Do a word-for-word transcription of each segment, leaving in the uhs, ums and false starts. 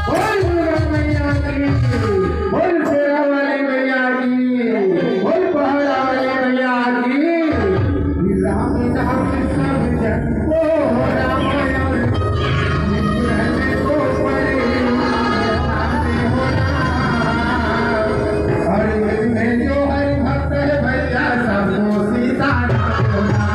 बोल दुर्गा मैया की, बोल शेरा वाली मैया की, बोल पहाड़ा वाली मैया की। राम नाम सब जग को रामायण, विग्रह को पढ़े, हर युग में जो हरि भक्त है भैया, सबको सीता राम को नाम।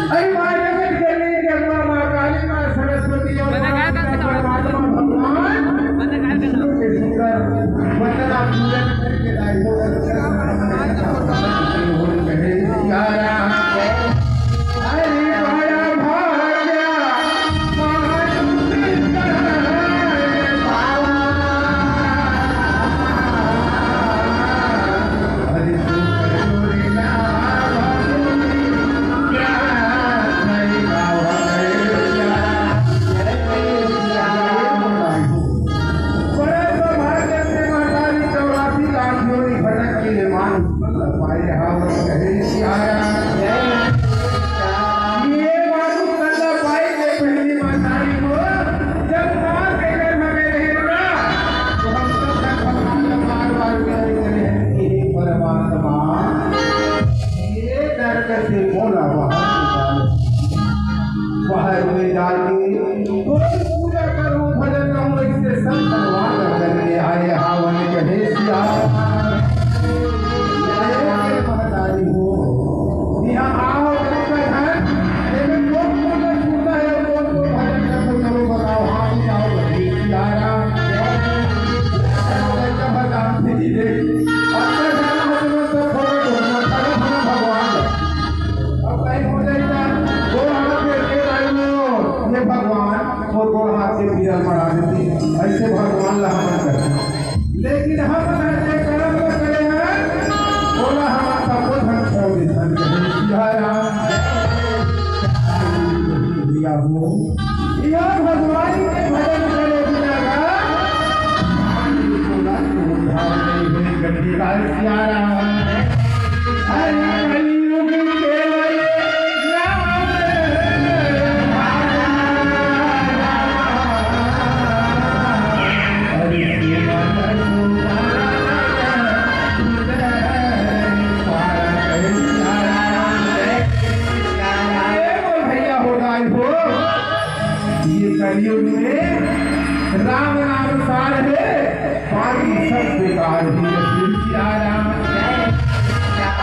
अरे माँ जगत जननी जगदम्बा माँ काली माँ सरस्वती और माँ दुर्गा परमात्मा भगवान विष्णु के सुंदर वंदना पूजन करके लाई हो। हरे बड़ा भाग्य बड़ा सौभाग्य से महतारी चौरासी लाख योनि भटक के ये मानुष तन ला पाए हावत कहे सियारा। ये मानुष तन ला पाए के पहली महतारी को जब माँ के गर्भ में रहे ना, तो हम सब तक भगवान का बार बार विनती करे हैं कि हे परमात्मा, ये नरक से मोला बाहर निकाल। बाहर में जाके कोई पूजा करूं, भजन करूं, इससे सब भगवान करके आए हावन कहे सियारा। महतारी हो, यहाँ आओ, भक्त है, ये में कौन पूजा करता है, कौन कौन भजन करता है, चलो बताओ, हाथ उठाओ, कहे सियारा। जब भगवान से जी दे, अब तो जाना हो तो सब थोड़ा घूमना, भगवान। अब कहीं हो जाएगा, गोड़ हाथ के के लाई लो, ये भगवान, वो गोड़ हाथ के पीरा पड़ा देते, ऐसे भगवान ला हमन करते। लेकिन हम ऐसे कर्म न करे हैं, बोला हम सबको धन छोड़ दे, धन कहे, सिया राम। दिया हो, या भगवान के भजन करे बिना का, बोला तो उद्धार नहीं है, गति का सिया राम। भैया हो, ये कलयुग में राम नाम सार है। बाकी सब बेकार ही है। सिया राम।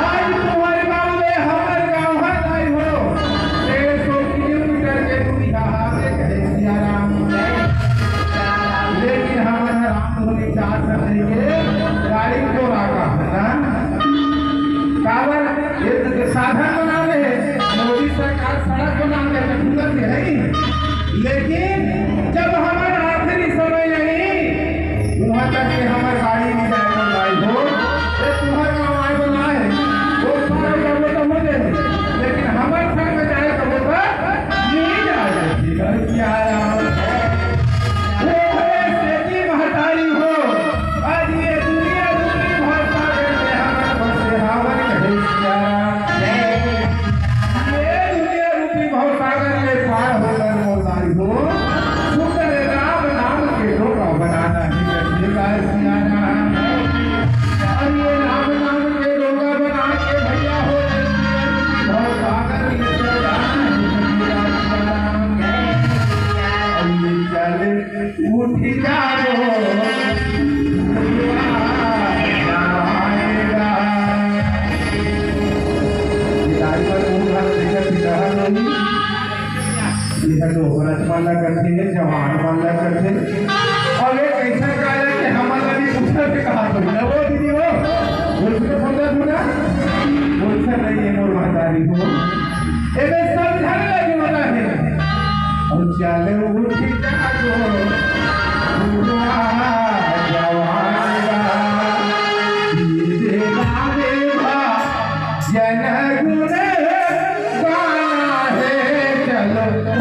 आज तुम्हारे गांव में हमर गांव है, भाई हो, डेढ़ सौ किलोमीटर के दूरी का हाथ है, कहे सिया राम। लेकिन हमारा राम धुनी चार सौ के गाड़ी को राखा है ना। काबर ये तो साधन बना ले, मोदी सरकार सड़क बना ले, तो भूलत नहीं। लेकिन जब हमारा मन ला करथे, जवान मन ला करथे। अब एक अइसन काला के हमन ला भी पूछत हे कहा तो, "ए वो दीदी वो, बोलथे फोन ला तू ना?" बोलथे, "नहीं, ये मोर महतारी हो।" एमे समझाने लगे वाला है। और चल उठ जागो, बुढ़वा जवान बा, ये देवा देवा जन गुण गाना है, चलो।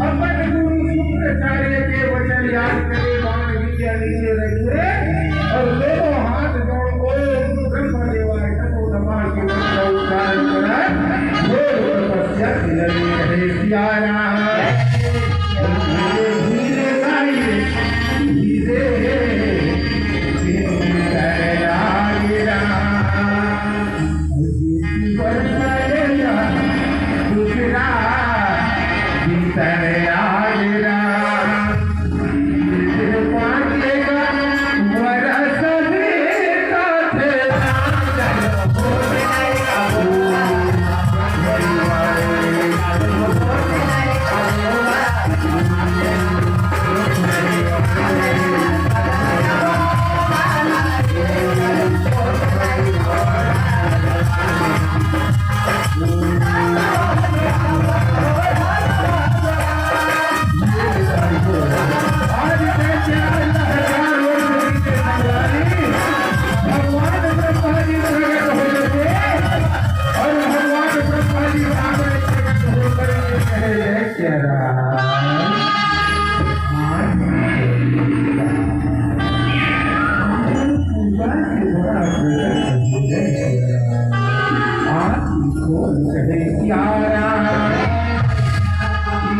अपन गुरु शुक्राचार्य के वचन याद करे, बाण विद्या नीचे रखे और दोनों हाथ जोड़ ओम ब्रह्म देवाय नमो नमः के मंत्र उच्चारण करा। घोर तपस्या के लगे रहे सिया राम। धीरे धीरे गाई रे, धीरे धीरे राम।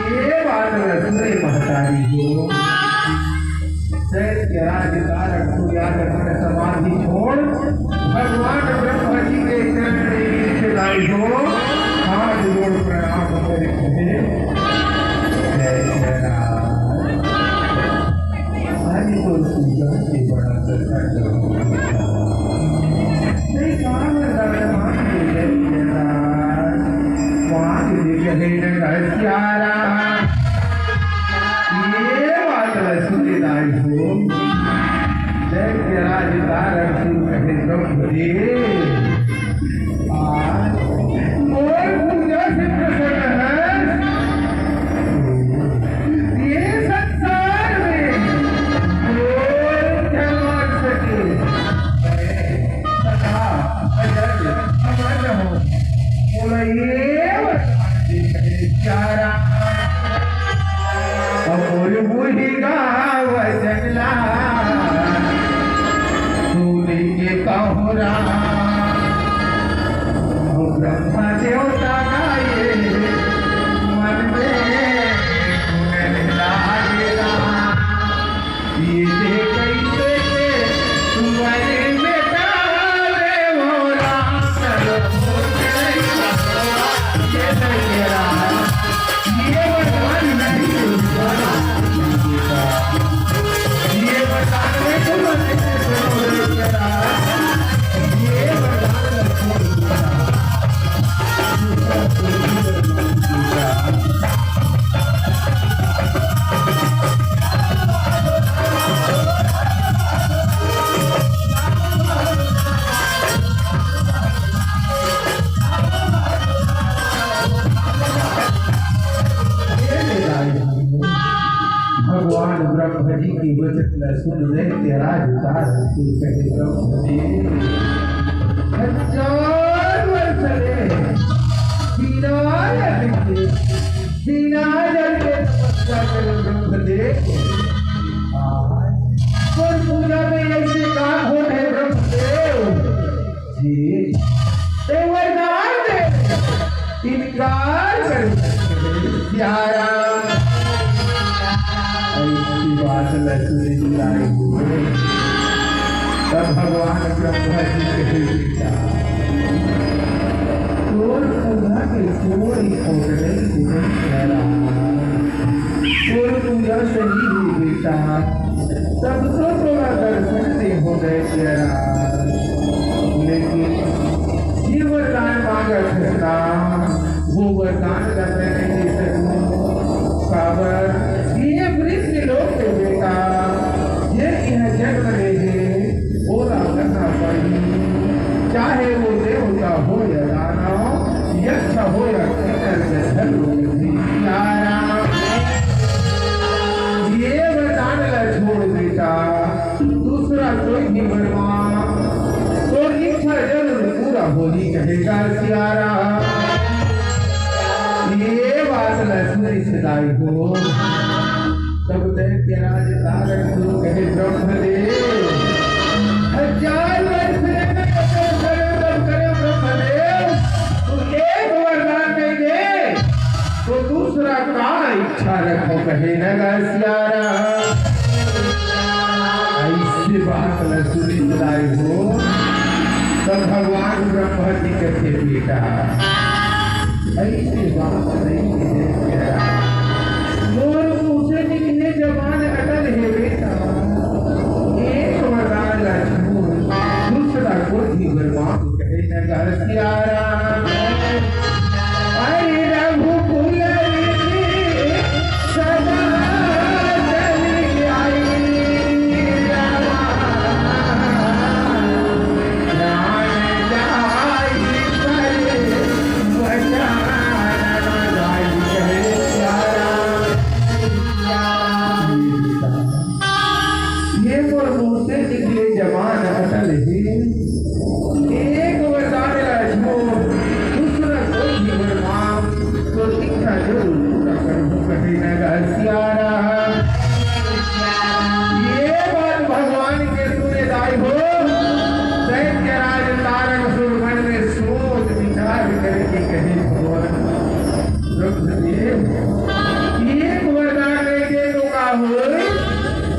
ये बात रसुरे महतारी हो। दैत्य राज तारक सूर्यादि समाधि छोड़ भगवान ब्रह्मा जी के चरण में गिर के दाई हो, हाथ जोड़ प्रणाम करे कहे, "जय जय राम।" हरि को पूजा के बड़ा प्रसन्न हो। नहीं, काम है, भगवान के जय जय राम। वाह, ये कहे न रसिया राम। ये बात रसुरे दाई हो। दैत्य राज तारक सूर कहे ब्रह्मदेव। राम, ब्रह्मा देवता गाए, मन में गुण गाए। ये जे कैसे के तुम्हारे बेटा रे हो राम, ये नहीं राम। ये वरदान नहीं, ये वरदान नहीं, ये वरदान नहीं। भगवान ब्रह्म जी के वचन ला सुन दैत्यराज तारक सुर कहे ब्रह्म जी। हजार वर्ष ले बिना जल के, बिना जल के तपस्या करे ब्रह्मदेव। तोर पूजा में ऐसे का खोट है ब्रह्मदेव? जी, ते वरदान दे, इनकार कर सकते हैं। प्यारा, ऐसी बात न सुनी जाए। तब भगवान ब्रह्मा जी कहे, "बेटा, तोर पूजा के कोई खोट नहीं, तोर पूजा सही है बेटा।" तब तो तोला दर्शन दे हो गए प्यारा, लेकिन ये वरदान मांगत है ना, वो वरदान ला मैं नहीं दे सकूं। काबर ये मृत्यु लोक के बेटा, ये यह जन्म ले है, ओला करना पड़ी, चाहे वो देवता हो या दानव, यक्ष हो या किन्नर, गंधर्व भी। प्यारा, ये वरदान ला छोड़ बेटा, दूसरा कोई भी वरदान, तो इच्छा जरूर पूरा होही कहेगा सियारा। ये बात ला सुनी सदाई हो। तब दैत्यराज तारक सुर कहे ब्रह्मदेव, हजार वर्ष ले मैं तपस्या करे, तब करे ब्रह्मदेव, तू एक वरदान नहीं दे, तो दूसरा का इच्छा रखो, कहे नगा सियारा। ऐसे बात ला सुनी सदाई हो, तब भगवान ब्रह्मा जी कथे, बेटा, ऐसे बात नहीं है प्यारा। मोर मुंह से निकले जबान अटल है बेटा। एक वरदान ला छोड़, दूसरा कोई वर मांग कहे नगा सियारा। अरे रघुकुल रीति सदा चली आई। ये मोर मुंह से निकले जबान अटल है, एक वरदान ला छोड़, दूसरा कोई भी वर मांग, तो इच्छा जरूर पूरा करहूं, कहे नगा सियारा। ये बात भगवान के सुने दाई हो, दैत्यराज तारक सुर मन में सोच विचार करके कहे, भगवान, ब्रह्मदेव, एक वरदान नहीं दे तो का होई?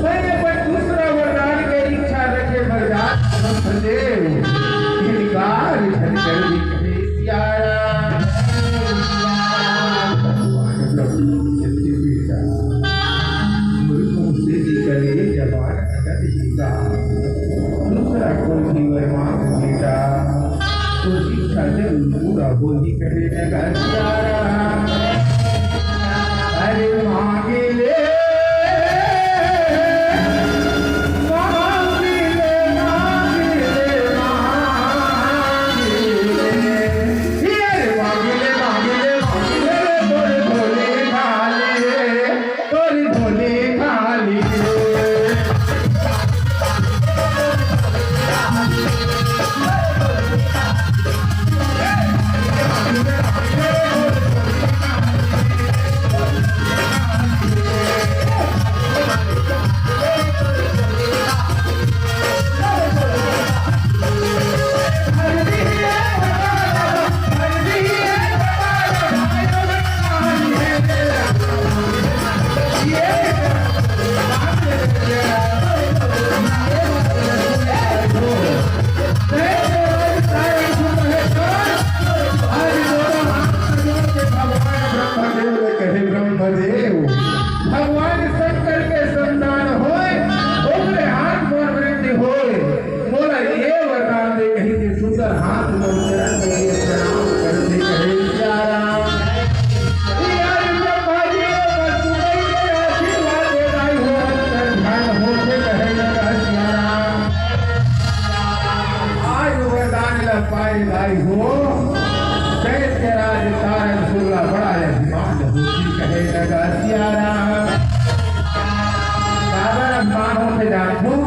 मैं अपन दूसरा वरदान के इच्छा रखे बर जात ब्रह्मदेव, इनकार झन कर दे कहे सियारा। भगवान ब्रह्मा जी कथे, बेटा, मुर्ख से निकले जबान अटल ही का। दूसरा कोई भी वर मांग बेटा, तो इच्छा जरूर पूरा होही कहे नगा सियारा। अरे मांग ले, मांग ले, मांग ले, मांग ले। अरे मांग ले, मांग ले, मांग ले, तोर झोली खाली रे, तोर झोली खाली रे। भाई, भाई हो, दैत्यराज तारक सुरला बड़ा अभिमान होती कहे लगा सियाराम। काबर अभिमान होते जानबो?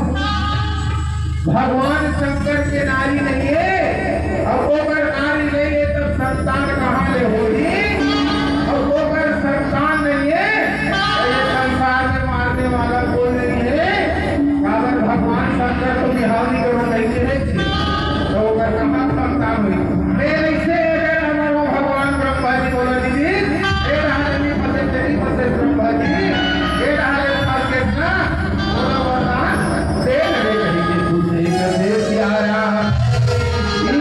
भगवान शंकर के नारी नहीं है, अउ ओकर नारी नहीं है, तब संतान कहाँ ले होही? अउ ओकर संतान नहीं है, तो ये संसार में मारने वाला कोई नहीं है। काबर भगवान शंकर तो बिहाव नहीं करो, नहीं है। तो ओकर कहाँ संतान होही? मैं ऐसे अगर हमारा भगवान ब्रह्मा जी बोला, "दीदी, ये रहा नहीं फंसे, तेरी फंसे ब्रह्मा जी, ये रहा रे फंस के ना, बोला वरदान, दे दे कहीं के तू नहीं कर दे प्यारा।"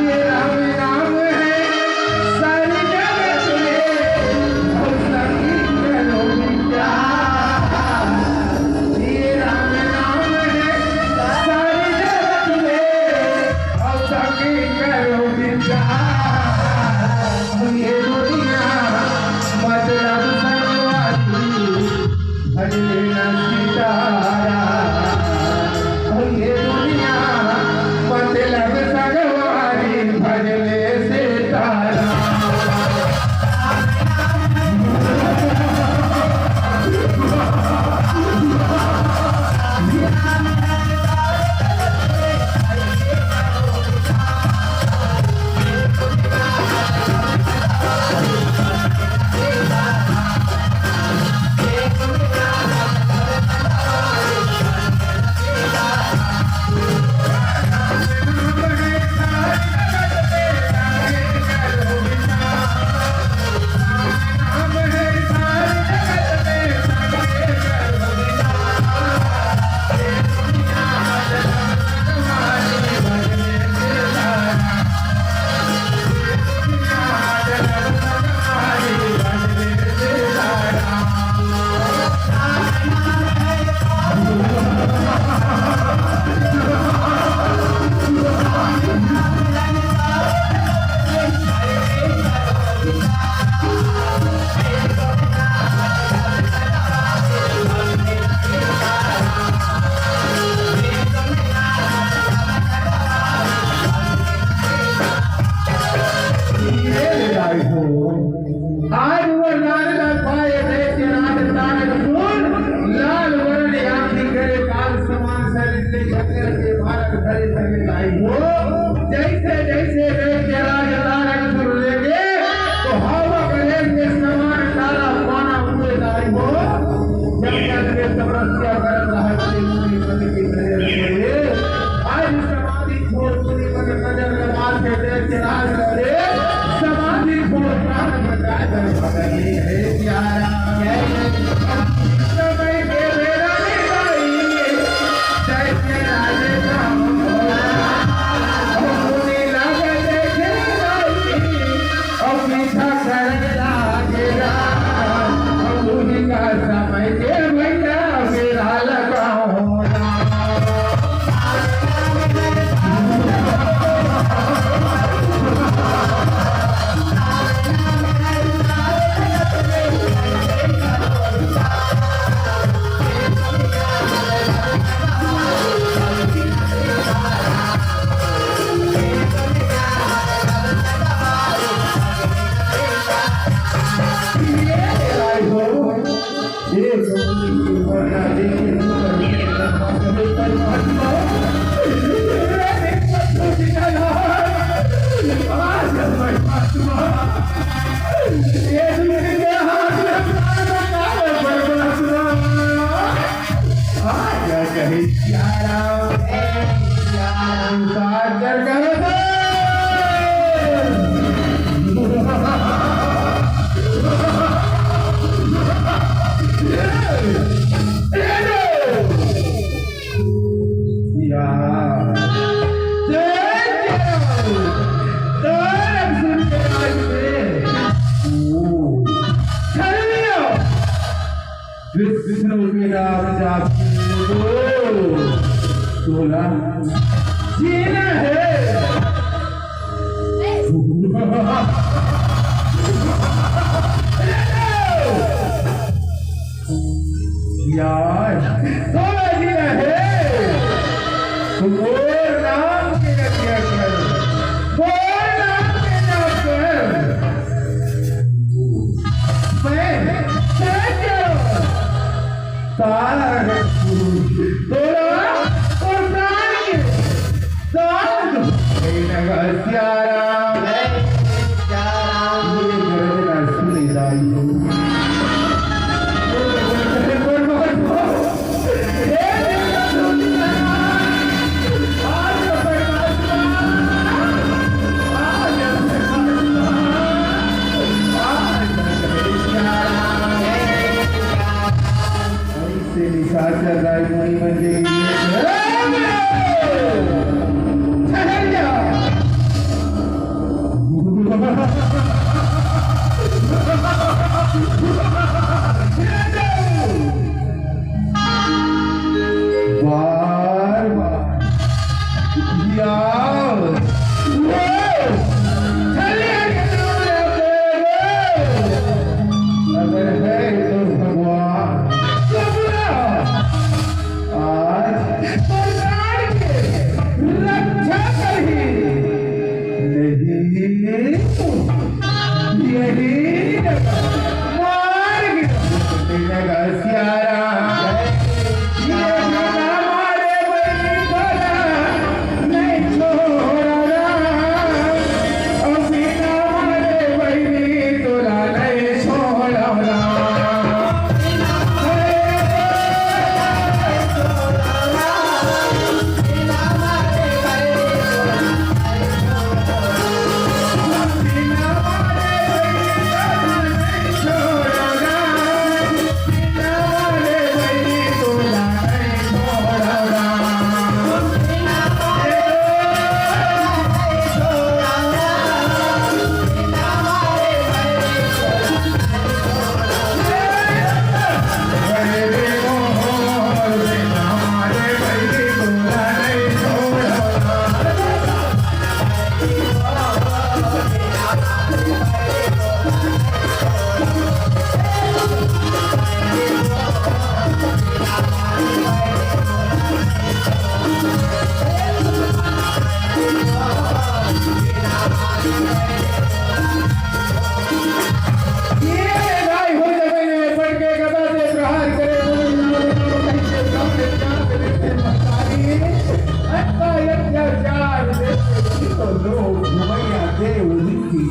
ये राम नाम है सारी जगत में, और सभी करो विचार। ये राम नाम है सारी जगत में, और सभी करो विचार। ये दुनिया मतलब संगवारी, भजले न सीतारा। ये दुनिया मतलब संगवारी, भजले सीतारा। आज वरदान ला पाए दैत्यराज तारक सुर, लाल वरण आँखी करे काल समान शरीर के चक्कर के भारत धरे धरे लाई हो। जैसे जैसे दैत्यराज तारक सुर लेंगे, तो हवा करेंगे समान तारा पाना हुए लाई हो। जब जब ये तपस्या कर रहा है, मुनि मन की नजर पड़े। आज समाधि छोड़ मुनि मन नजर लगा के दैत्यराज करे। समाधि छोड़ प्राण बचाए बर भगत हे प्यारा। समय के बेरा में भाई, दैत्यराज का मुनि लगा देखे भाई। अउ पीछा करे लागेला, अउ उही का समय के भैया मेरा लगाओ ना। आजा कहे प्यारा, सागर कर दे। यार, जय जय, तारक सुन के आज में, ओ, छलिया। विष्णु के नाम जाप दो। तोला जीना है। यार, तोला जीना है। तो मोर नाम के रक्षा कर। मोर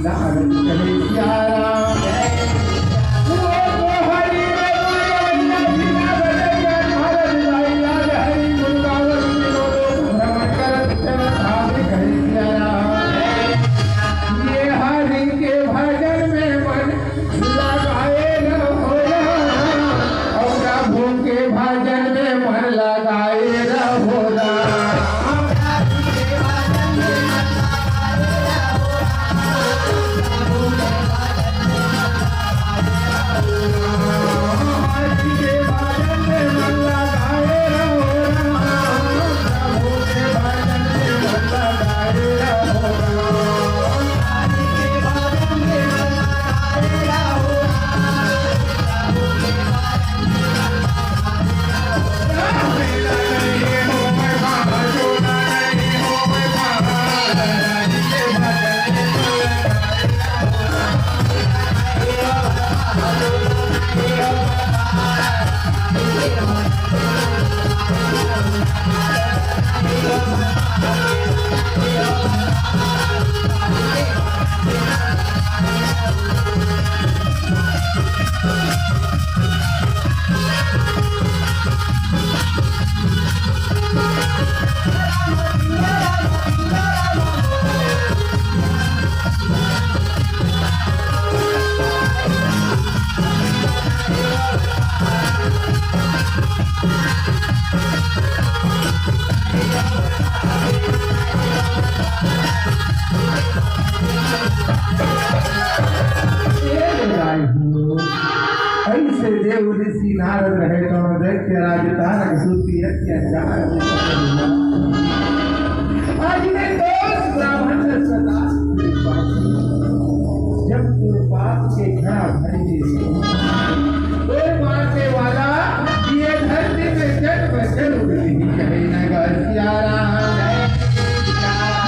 नारद कहे सिया राम। वो तो हरि में बोले, हरि में बिना बजैया नारद लाइला, हरि गुण गावत तीनों लोक भ्रमण करत चला धाम कहे सिया राम। ये हरि के भजन में मन लगाए रहो राम, और प्रभु के भजन में मन लगाए रहो राम। ऐसे देव ऋषि नारद रहे, कौन दैत्य राज तारक सूत के अत्याचार में पकड़ लिया। आज मैं दोष ब्राह्मण सदा जब तुम पाप के घड़ा भर दे, कोई मारने वाला ये धरती में जन्म जरूर नहीं कहे नगर सिया राम।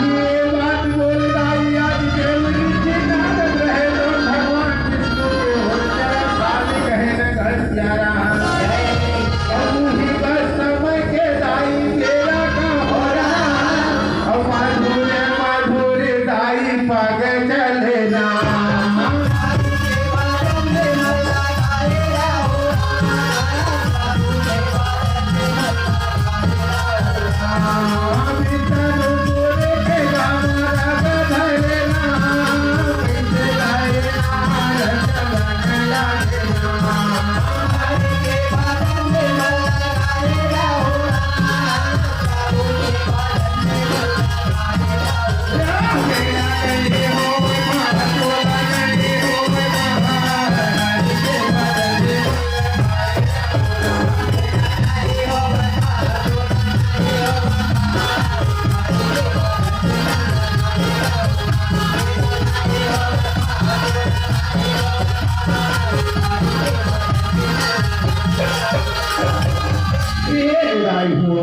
ये बात बोल दाई आज देव ऋषि नारद रहे तो भगवान विष्णु के हो चला साथ कहे नगर सिया राम। अब ही बस समय के दाई तेरा का हो रहा। अब माधुर्य माधुर्य दाई पग चले ना। ये राई हो,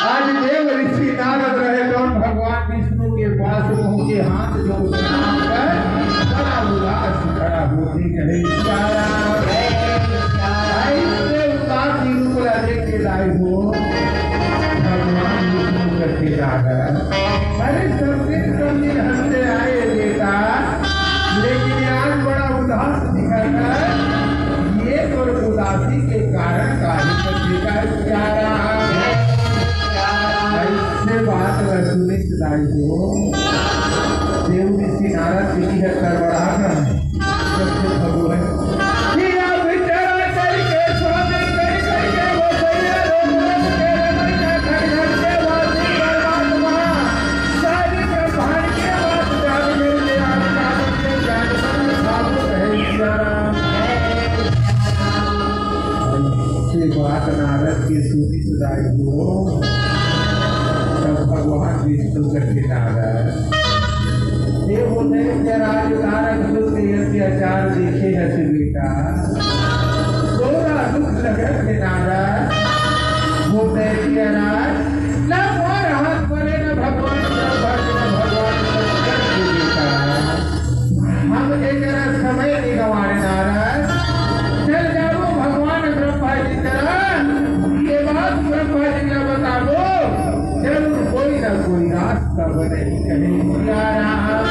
आज देव ऋषि नारद रहे, जौन भगवान विष्णु के पास पहुंचे, हाथ जोड़ प्रणाम कर बड़ा उदास खड़ा होके कहे, "सिया राम।" ऐसे उदासी रूप ला देख के दाई हो, भगवान विष्णु करके नारद, अरे सब दिन सब दिन हंसते आए बेटा, लेकिन आज बड़ा उदास दिखत है, ये तोर उदासी के कारण का है? तो बेटा, सिया राम। ऐसे बात ला सुनित दाई हो, देव ऋषि नारद जी की हत्या बढ़ा कर जब से भगवान कि आप विचारा करके स्वामी कर करके वो सैया लोग के रमैया खंड के वासी परमात्मा सारी ब्रह्मांड के वास जान करके आप जान करके जान करके साधु कहे सिया राम। ये बात नारद के सुनी सुनाई हो, तब भगवान विष्णु करके नारद, ये बोले कि राज तारक सुख के अत्याचार देखे है बेटा, थोड़ा दुख लगत है नारद, बोले कि राज, ना मोर हाथ परे, ना भगवान शंकर, ना भगवान शंकर के बेटा। हम एकरा समय नहीं गंवारे नारद। चल जाबो भगवान ब्रह्मा जी करा, ये बात ब्रह्मा जी ला बताबो, जरूर कोई ना कोई रास्ता बने। कहे सिया राम,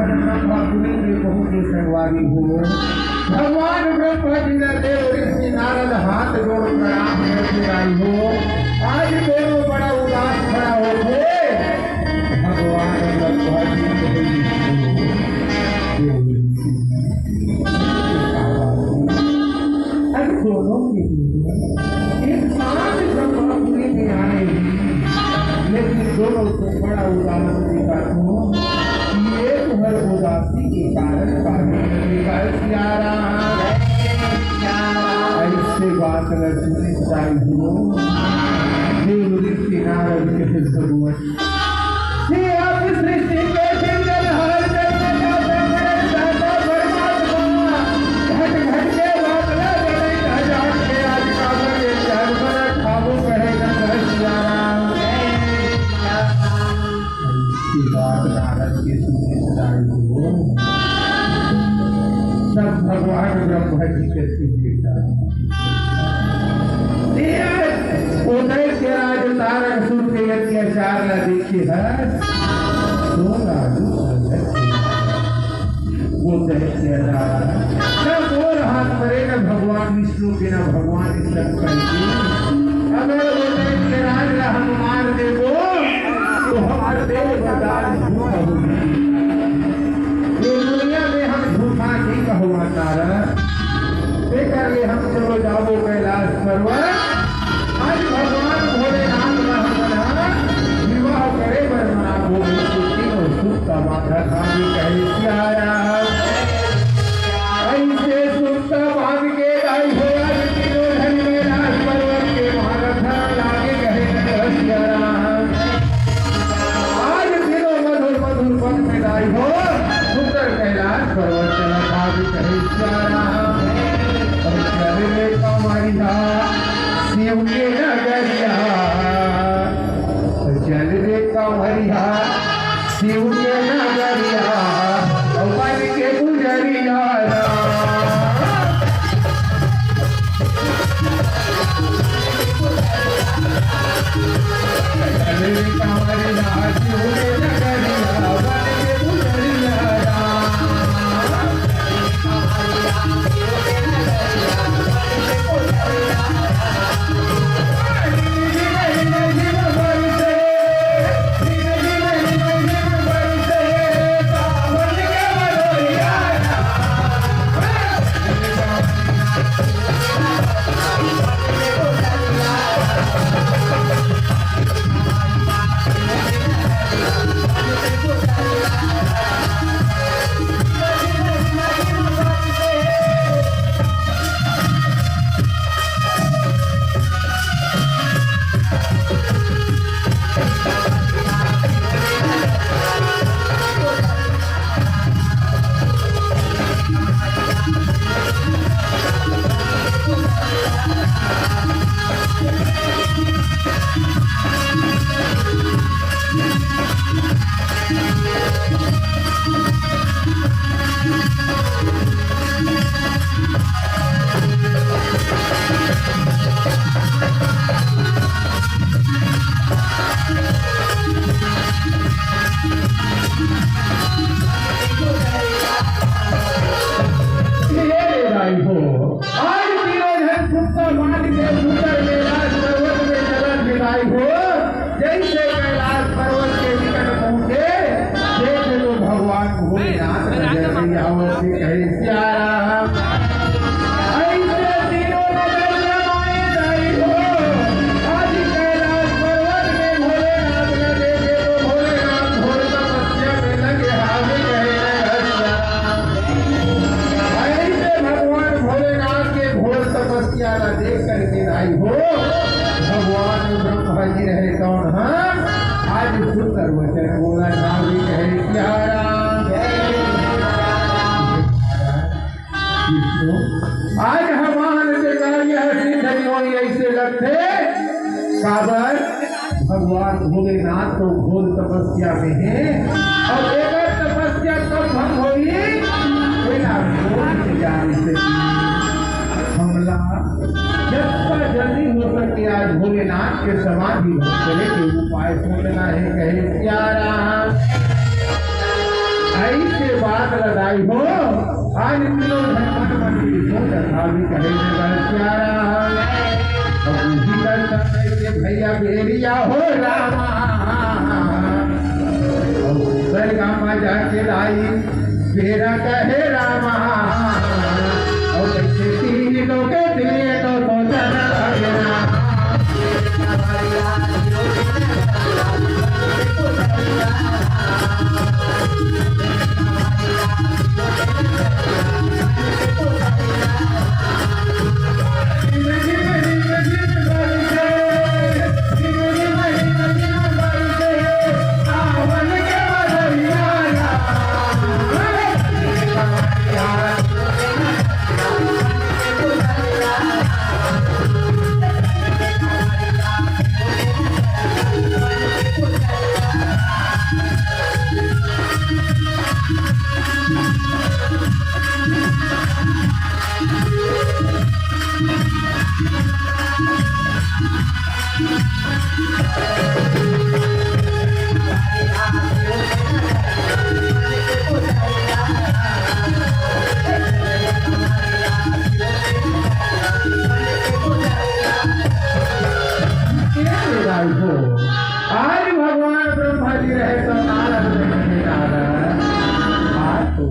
ब्रह्मापुरी में पहुंचे संगवारी हो। भगवान ब्रह्मा जी ला देव ऋषि नारद हाथ जोड़ प्रणाम करके आई हो। आज दोनों बड़ा उदास खड़ा होके भगवान ब्रह्मा जी को देव ऋषि अब दोनों के बीच एक साथ ब्रह्मापुरी में आए, लेकिन दोनों को बड़ा उदास देखा तो ये तुम्हारे उदासी के कारण बाहर निकल सिया रहा। ऐसे बात न सुनी साई हो, देव ऋषि नारद के भगवान ये आप सृष्टि के सिरजनहार, जगत का संहारदाता परमात्मा, घट घट के बादला बनई, हजार के आज काबर के चार बना खाबो कहे न सिया राम। ऐसी बात नारद के सुने सुनाई हो। सब भगवान ब्रह्मा जी के सिर बेटा। उदय के राज तारक सुर के अत्याचार ला देखे हस, तो राजू प्रगट के। उदय के राज, न मोर हाथ परे, न भगवान विष्णु के, न भगवान शंकर के। अगर उदय के राज ला हम मार देबो, तो हमर देव दादार झूठा हो जाई। ये दुनिया में हम झूठा नहीं कहवा तारा। एकर ले हम चलो जाबो कैलाश पर्वत। आज भगवान भोलेनाथ ला हमन ह विवाह करे बर मनाबो। ऐसे तीनों सुत्ता बांधा खाली कहे सिया राम। ऐसे सुत्ता बांध के गाई हो आज तीनों झन कैलाश पर्वत के महारथ लागे कहे सिया राम। आज तीनों मधुर मधुर पद में गाई हो, सुंदर कैलाश पर्वत चला था भी कहे प्यारा। और चल रे कमरिया शिव के नगरिया, चल रे कमरिया शिव के नगरिया, और बन के गुजरिया राम। ये ले भाई हो, आज तीनों झन सुत्ता बांध के सुंदर कैलाश पर्वत में चलत हे भाई हो। जैसे कैलाश पर्वत के निकट पहुंचे, देख लो भगवान भोलेनाथ नजर में आवत हे, कहे सिया राम। ऐसे तीनों नजर में आए जाई हो। आज कैलाश पर्वत में भोलेनाथ न देखे तो भोलेनाथ घोर तपस्या में लगे हावे, कहे सिया राम। ऐसे भगवान भोलेनाथ के घोर तपस्या ला देख करके आई हो, भगवान ब्रह्मा जी रहे कौन, हाँ, आज सुंदर वचन बोला था भी कहे सिया राम। विष्णु, आज हमार के कार्य सिद्ध नहीं होई, ऐसे लगथे काबर भगवान भोलेनाथ तो घोर तपस्या में हे, अउ एकर तपस्या कब भंग होई? बिना घोर के जाने से हमला जल्दी जल्दी हो सके, आज भोलेनाथ के समाधि भंग करे के उपाय सोचना हे, कहे सिया राम। अइसे बात ल दाई हो, आज तीनों झन मन मन के सोचत हावी कहे जय सिया राम। अब उही दशा कहे के भैया भेड़िया हो रामा। अब सरगा मा जाके दाई बेरा कहे रामा। अब ऐसे तीनों के दिल तो सोचत हावे रामा। आज भगवान ब्रह्मा जी रहे तो नारद जी रहे, नारद। आज तो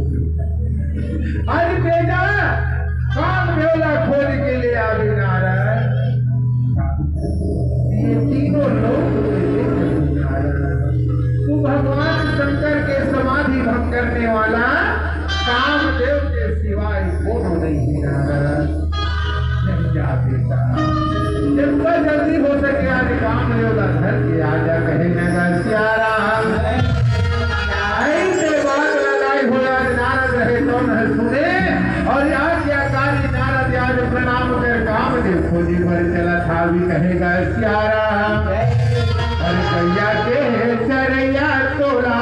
आज तेजा कामदेव ला खोज के ले आवे नारद। ये तीनों लोक में विष्णु नारद। तू भगवान शंकर के समाधि भंग करने वाला कामदेव के सिवाय कोनो नहीं है नारद। जब जा बेटा, जितना जल्दी हो सके आज कामदेव ला धर के आजा, कहे नगर सिया राम। ऐसे बात लगाई हो आज नारद रहे तो न सुने, और आज्ञाकारी नारद आज प्रणाम कर कामदेव खोजी पर चला था भी कहेगा सिया राम। और गैया के चरैया तोला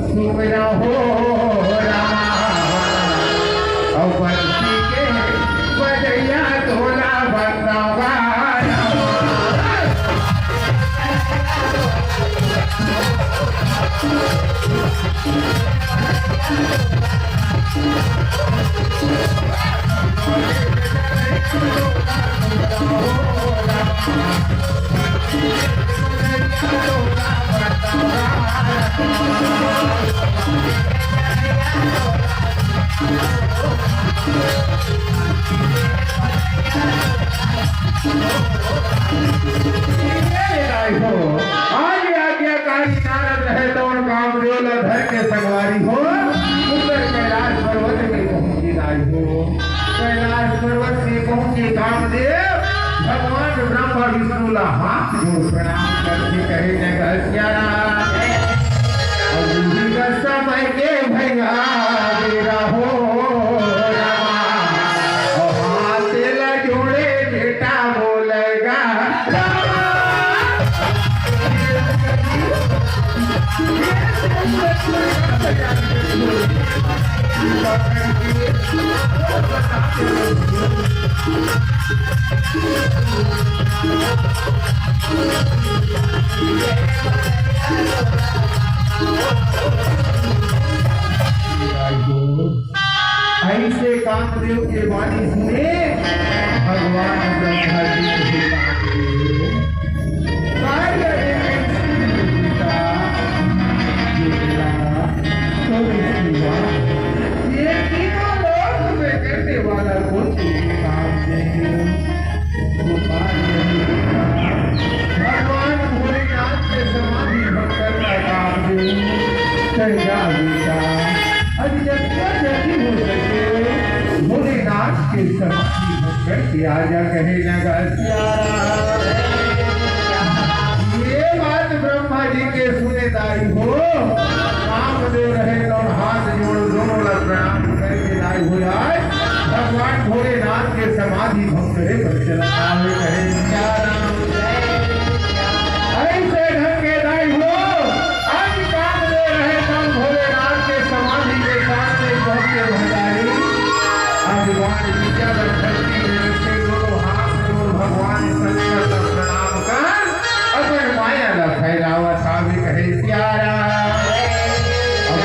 सुमिरा हो रामा, और बंसी के बजैया तोला बंदावा रामा। आज आज्ञाकारी नारद रहे तो कामदेव ला धर के संगवारी हो, उत्तर कैलाश पर्वत में पहुंची दाई हो। कैलाश पर्वत में पहुंचे कामदेव, भगवान ब्रह्मा विष्णु ला हाथ जोड़ प्रणाम करके कहे जय सिया राम। अब उही का समय के भैया बेरा हो रामा, और हाथ ला जोड़े बेटा बोलेगा रामा। ऐसे कामदेव के वाणी सुने भगवान ब्रह्मा जी के। कार्य एक पिता, पिता, तो इसकी वाणी। ये तीनों लोक में करने वाला कोई काम नहीं। भगवान भोलेनाथ के समाधि भंग करना काम दे। कह जा बेटा, अब जितना जल्दी हो सके भोलेनाथ के समाधि भंग करके आ जा, कहे नगर सिया राम। ये बात ब्रह्मा जी के सुने दाई हो, कामदेव रहे और हाथ जोड़ दोनों ला प्रणाम करके दाई हो आए। भगवान भोलेनाथ के समाधि भंग करे पर चला आवे, कहे सिया राम। ऐसे ढंग के दाई हो, आज कामदेव रहे तब भोलेनाथ के समाधि के सामने पहुंचे भंडारी। आज भगवान विद्याधर धरती में रखे दोनों हाथ जोड़ भगवान शंकर का प्रणाम कर अपन माया ला फैलावत आवे, कहे सिया राम। अब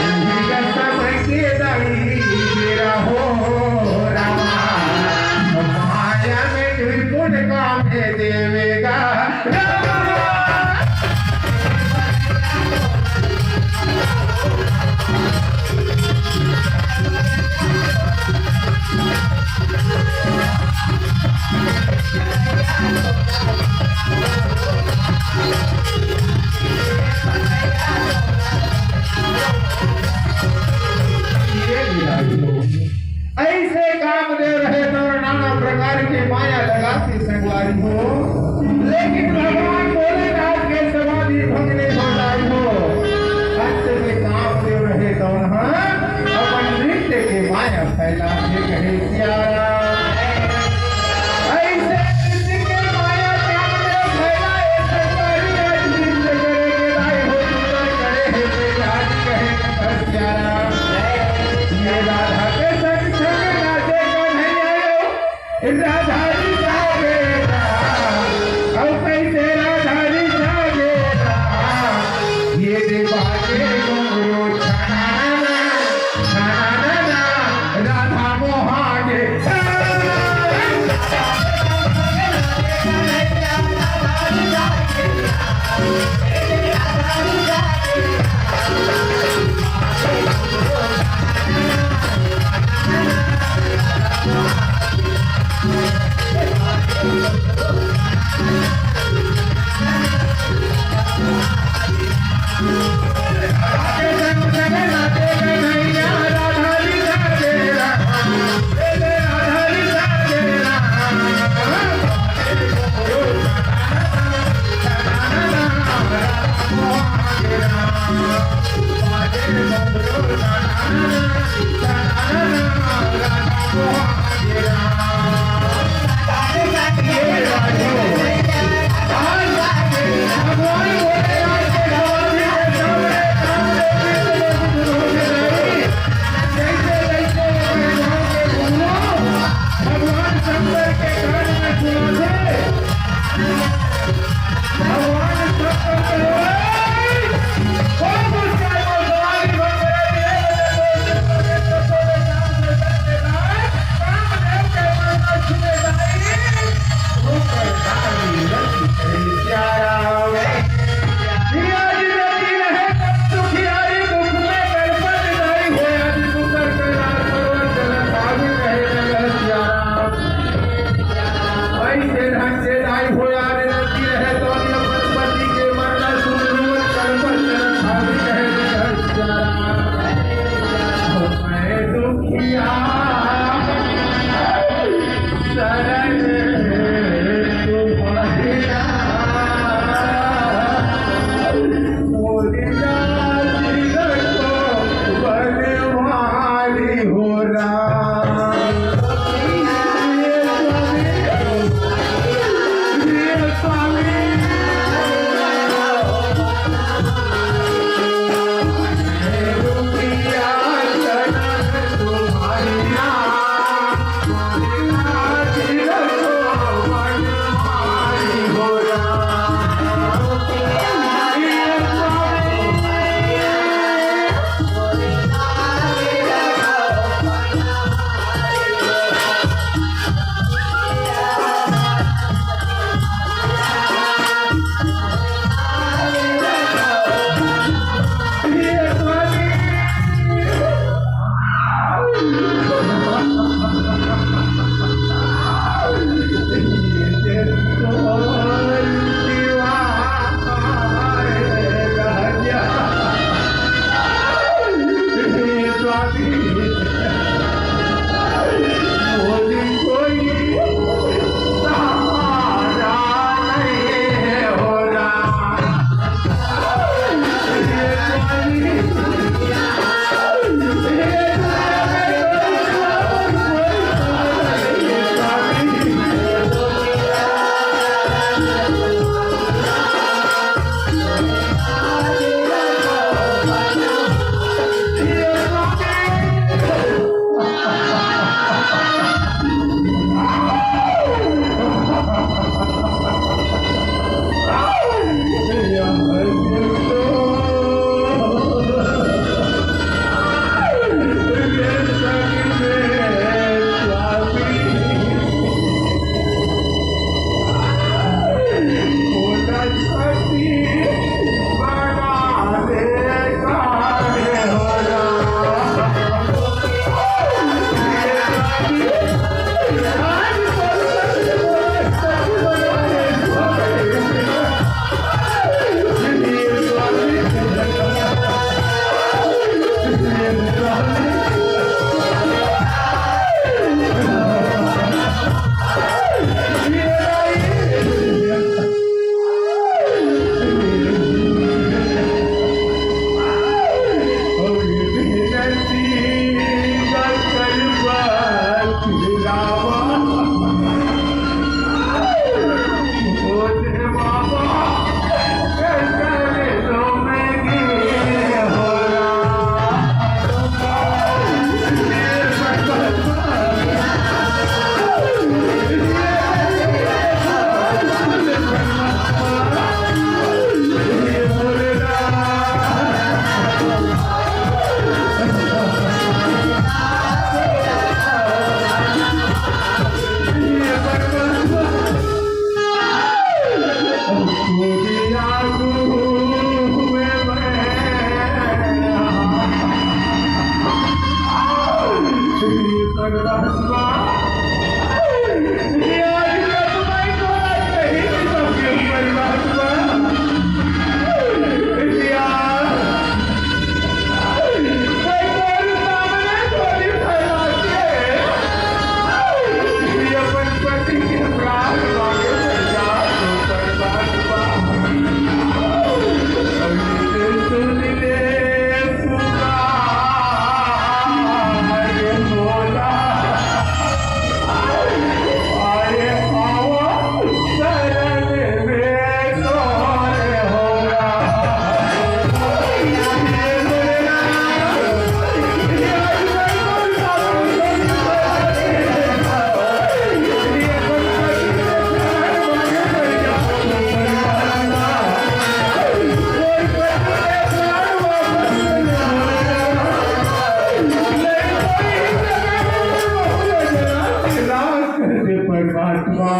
परमात्मा।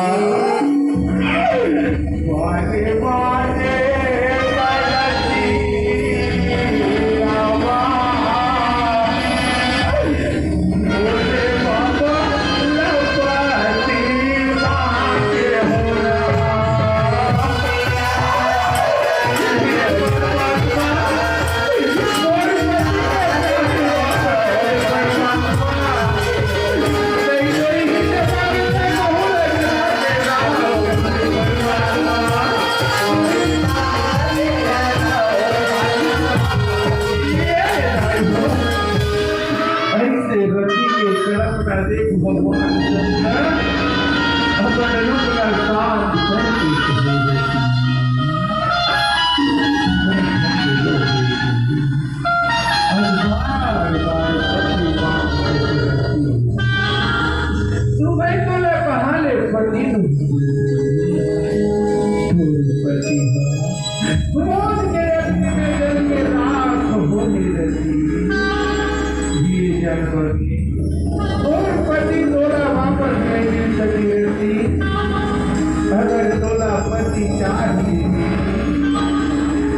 ऐसे रति के कल्पना देख भगवान शंकर अपन रूप ला शांत करके कहे रहती। और बार बार पति बात करती रहती। तू भाई तोला कहाँ ले पति तू? तू पति हो। क्रोध के अग्नि में जल के राख होने लगी। ये जल बनी। और पति तोला वापस नहीं मिल सकी रहती। अगर तोला पति चाहिए,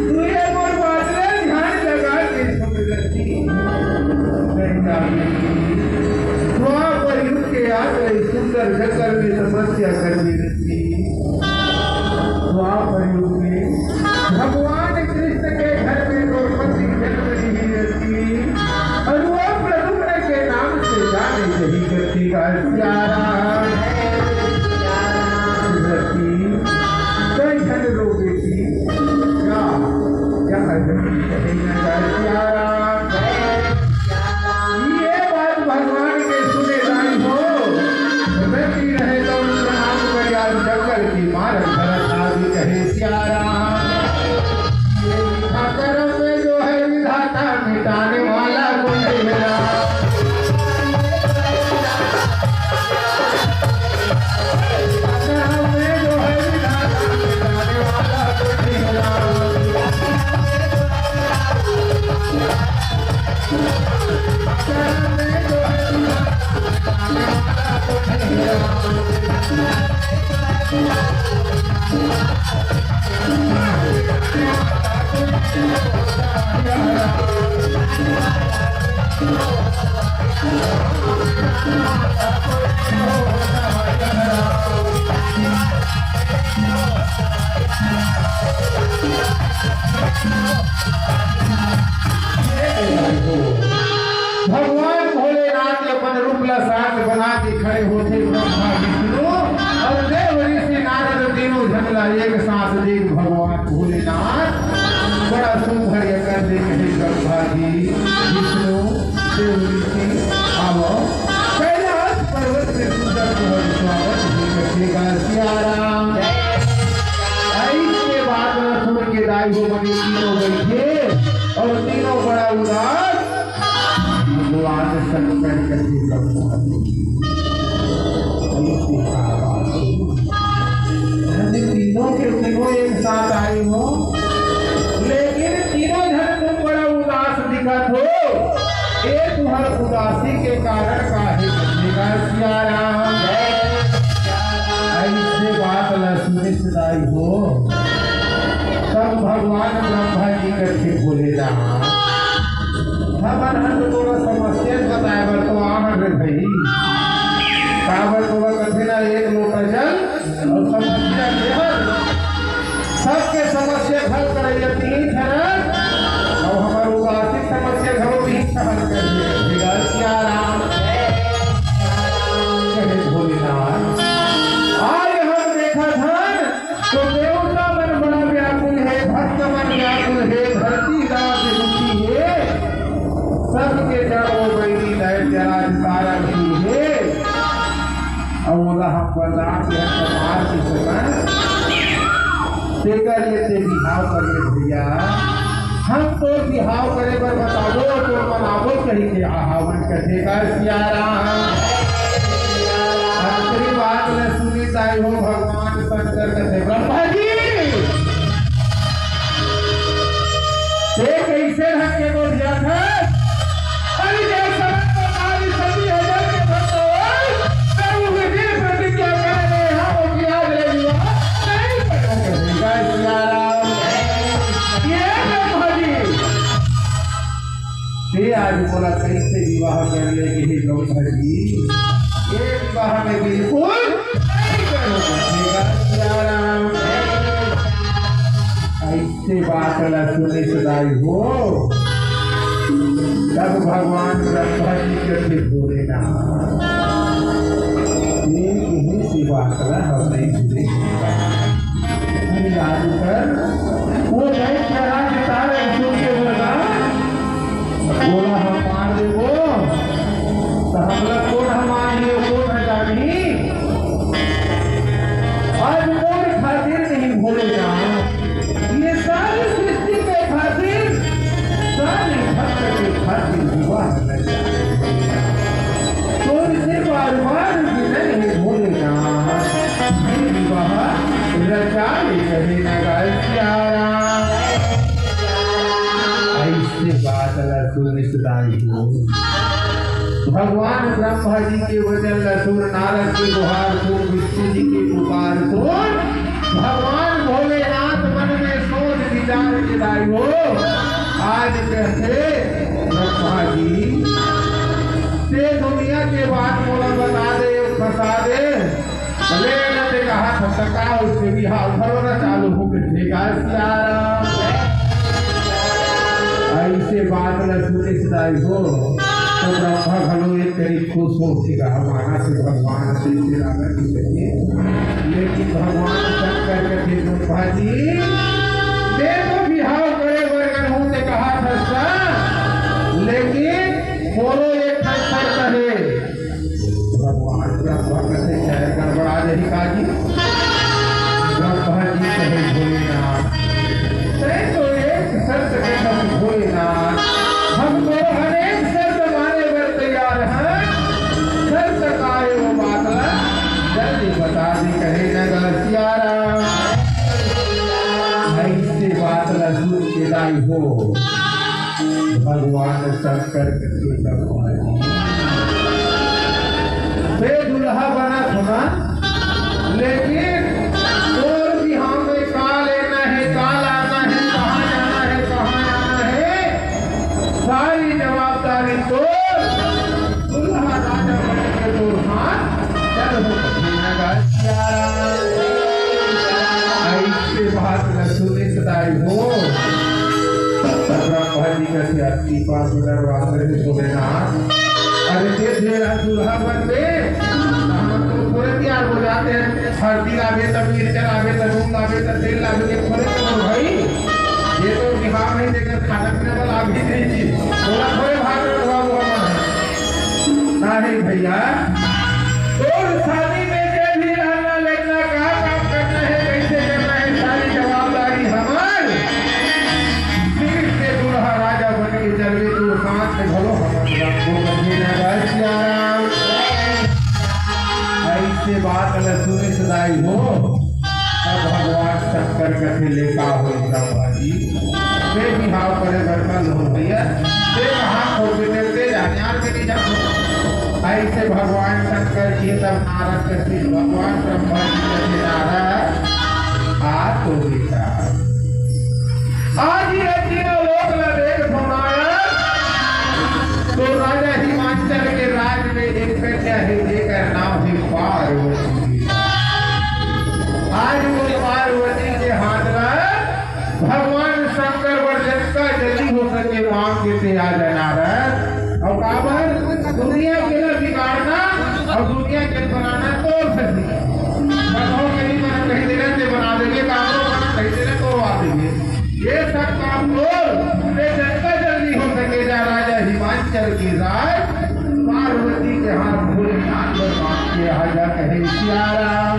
तू ये मोर बात ला ध्यान लगा के सुन रहती। नहीं चाहिए। द्वापर युग के आ गए सुंदर जंगल में तपस्या करने लगी। द्वापर युग में भगवान कृष्ण के घर में द्रौपदी जन्म ली रहती। और वो प्रद्युम्न के नाम से जाने यही करती का प्यारा रहती। कई जन रो बेटी, क्या, क्या है? कहीं ना जाए प्यारा। ये बात भगवान के सुने दाई हो, रति रहे तो प्रणाम करिया, जंगल की मार भरत आदि कहे सिया राम। ये लिखा करम में जो है विधाता मिटाने वाला कोई नहीं मिला। करम में जो है विधाता मिटाने वाला कोई नहीं मिला। भगवान भोलेनाथ के अपन रूप ला शांत बना के खड़े होथे ब्रह्मा विष्णु और देव ऋषि नारद तीनों झन ला एक साथ देख भगवान भोलेनाथ बड़ा सुंदर ये कर दे कहे ब्रह्मा जी विष्णु देव ऋषि आवो कैलाश पर्वत में सुंदर तुम्हारे स्वागत ही करेगा सिया राम। ऐसे बात न सुन के दाई हो बने तीनों बैठे और तीनों बड़ा उदास भगवान शंकर कहे ब्रह्मा जी। ऐसे कहा बात हो। अरे तीनों के तीनों एक साथ आए हो, लेकिन तीनों जन तुम बड़ा उदास दिखत हो। ए तुम्हार उदासी के कारण का है? बचेगा सिया राम। ऐसे बात ला सुने से दाई हो। भगवान ब्रह्मा जी कथे, "भोलेनाथ, हमन ह तो तोला समस्या बताए बर तो आहन रे भई, काबर तोला कथे ना एक लोटा जल अउ समस्या के हल, सबके समस्या हल करइया तिही हरन, अउ हमर उदासी समस्या घलो तिही हल कर दे।" हे गा सिया राम, कहे भोलेनाथ, आज हम देखत हन तो देवता मन बड़ा व्याकुल हे, भक्त मन व्याकुल हे, धरती राज दुखी हे, सबके जड़ वो बैरी दय जराज तारा भी हे। अउ ओला हम बलराम के हाथ मार के सकन, तेकर ले ते बिहाव कर ले भैया। हम तोर बिहाव करे बर बताबो, तोर मनाबो कहिके आहावन कथे गा सिया राम। आखिरी बात ल सुनी ताई हो भगवान शंकर कथे, "ब्रह्मा जी, ते कइसे ढंग के बोलिया था? अरे जय समस्त काली सती हजार के भक्त हो, प्रभु विधि प्रतिज्ञा करे रहे हैं, वो किया ले हुआ, नहीं करोगे।" जय सिया राम। ये ब्रह्मा जी, ते आज मोला कइसे विवाह कर ले कि हे ब्रह्मा जी, ये विवाह में बिल्कुल नहीं करोगे। जय सिया राम। अइसे बात ला सुने सदाई हो, तब भगवान ब्रह्मा जी कथे, "भोलेनाथ, एक ही सी बात ला हम नहीं सुने।" अरे यार, कर, वो नहीं करा कि तारे सुन के बोला, बोला, "हम मार देबो, तो हम लोग कौन हम मान लियो, कौन है जानी?" आज मोर खातिर नहीं भोलेनाथ, ये सारी सृष्टि के खातिर, सारे भक्त के खातिर विवाह रचा। तोर से बार बार विनय है भोलेनाथ, ये विवाह रचा ले कहे ना गा सिया राम। अइसे बात ला सुने सदाई हो। भगवान ब्रह्मा जी के वचन ल सुन, नारद के गुहार सुन, विष्णु जी के पुकार सुन, भगवान भोलेनाथ मन में सोच विचार के दाई हो। आज कथे ब्रह्मा जी, ते दुनिया के बात मोला बता दे, फंसा दे, भले न ते कहा था, तो का उसके भी हाल भरो ना चालू हो गए थे, गा सिया राम। अइसे बात न सुने सदाई हो, तो ब्रह्मा घलो एक करीब खुश हो के कहा, "माना से भगवान से इसे राधा की चाहिए।" लेकिन भगवान शंकर के फिर ब्रह्मा जी, "मैं तो बिहाव करे बरगन हूँ," ते कहा था, लेकिन बोलो एक ठन शर्त है। भगवान ब्रह्मा कथे, "क्या गड़बड़ा नहीं काजी?" ब्रह्मा जी कहे, "भोलेनाथ, तैं तो एक शर्त के बस भोलेनाथ, हम तो अनेक शर्त माने बर तैयार हैं, शर्त का है वो बात ला, जल्दी बता दे," कहे न गा सिया राम। अइसे बात ला सुन के दाई हो, भगवान शंकर के, "तब भाई, बे दुल्हा बना था ना, लेकिन तोर बिहाव में का लेना है, का लाना है, कहाँ जाना है, कहाँ आना है, सारी जवाबदारी तोर, दुल्हा राजा बन के तोर हाथ चल हो।" अइसे बात न सुने सदाई हो। तब ब्रह्मा जी कथे, "अति पास में दरबार में भोलेनाथ, अरे ते तेरा दुल्हा बन बे, हम तो पूरे तैयार हो जाते हैं, हल्दी लावे, तब मिर्चा लावे, तब नून लावे, तब तेल लावे, ये थोड़े तो भाई, ये तो बिहाव नहीं देकर खाना पीने वाला अभी नहीं जी, बोला थोड़े भाग में हुआ वो हमारा।" नहीं भैया, तोर शादी में जे भी रहना लेना, का काम करना है, कैसे करना है, सारी जवाबदारी हमार। सिर्फ के दुल्हा राजा बन के चलबे, तो साथ में भलो हमर रखबो, कभी ना गा सिया राम। अइसे बात न सुने सदाई हो। तब भगवान शंकर कथे, "ले का हो ब्रह्मा जी, ते बिहाव करे बर का लोग भैया, ते कहाँ खोज के मिलते जाने आर के नहीं जानो।" अइसे भगवान शंकर जी तब नारद कथे, भगवान ब्रह्मा जी कथे, "नारद, आ तो बेटा, आज ये तीनों लोक ला देख भवान, तो राजा हिमांचल के राज में एक कन्या हे, जेकर नाम हे पार्वती। आज वो पार्वती के हाथ ला भगवान शंकर बर जतका जल्दी हो सके मांग के ते आ जा नारद। अउ काबर? दुनिया के ला बिगाड़ना अउ दुनिया के बनाना तोर फैसला। कतहूँ कहीं मना कहीं देना ते बना देबे, काबरो मना कहीं देना तोरवा देबे। ये सब काम तोर, ते जतका जल्दी हो सके जा राजा हिमांचल के राज पार्वती के हाथ भोलेनाथ बर मांग के आ जा, कहे सिया राम।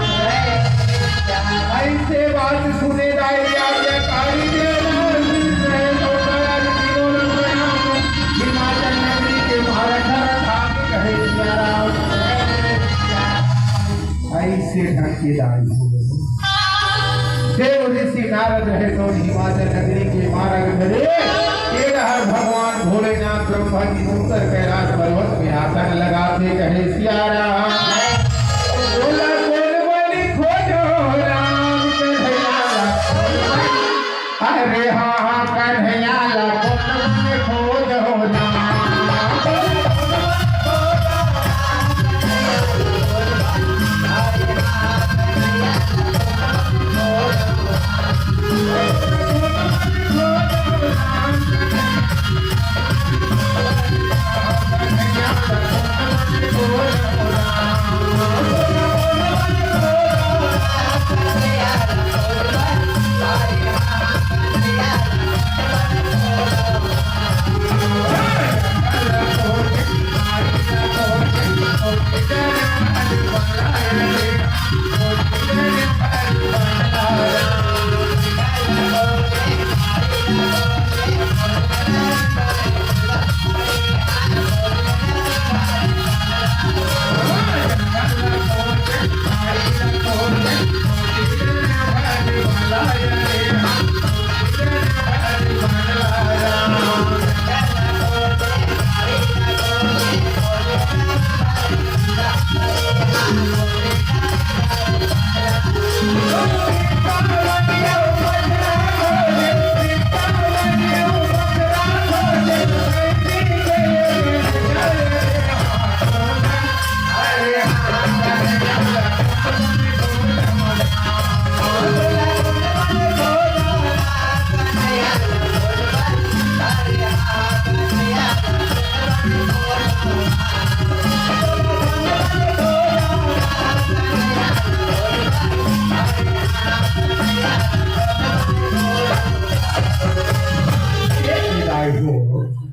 ऐसे बात सुने दाई आज्ञाकारी देवराज, रहे तो महाराज तीनों लोग प्रणाम, हिमाचल नगरी के महाराज धरत आके कहे सिया राम। ऐसे ढंग के दाई हो। देव ऋषि नारद रहे तो हिमाचल नगरी के मारग धरे। ये डहर भगवान भोलेनाथ ब्रह्मा जी सुंदर कैलाश पर्वत में आसन लगाथे, कहे सिया राम। बोला कौन बलि खोजो राम कन्हैया ला। अरे हाँ हाँ कन्हैया ला कौन बलि खोजो राम।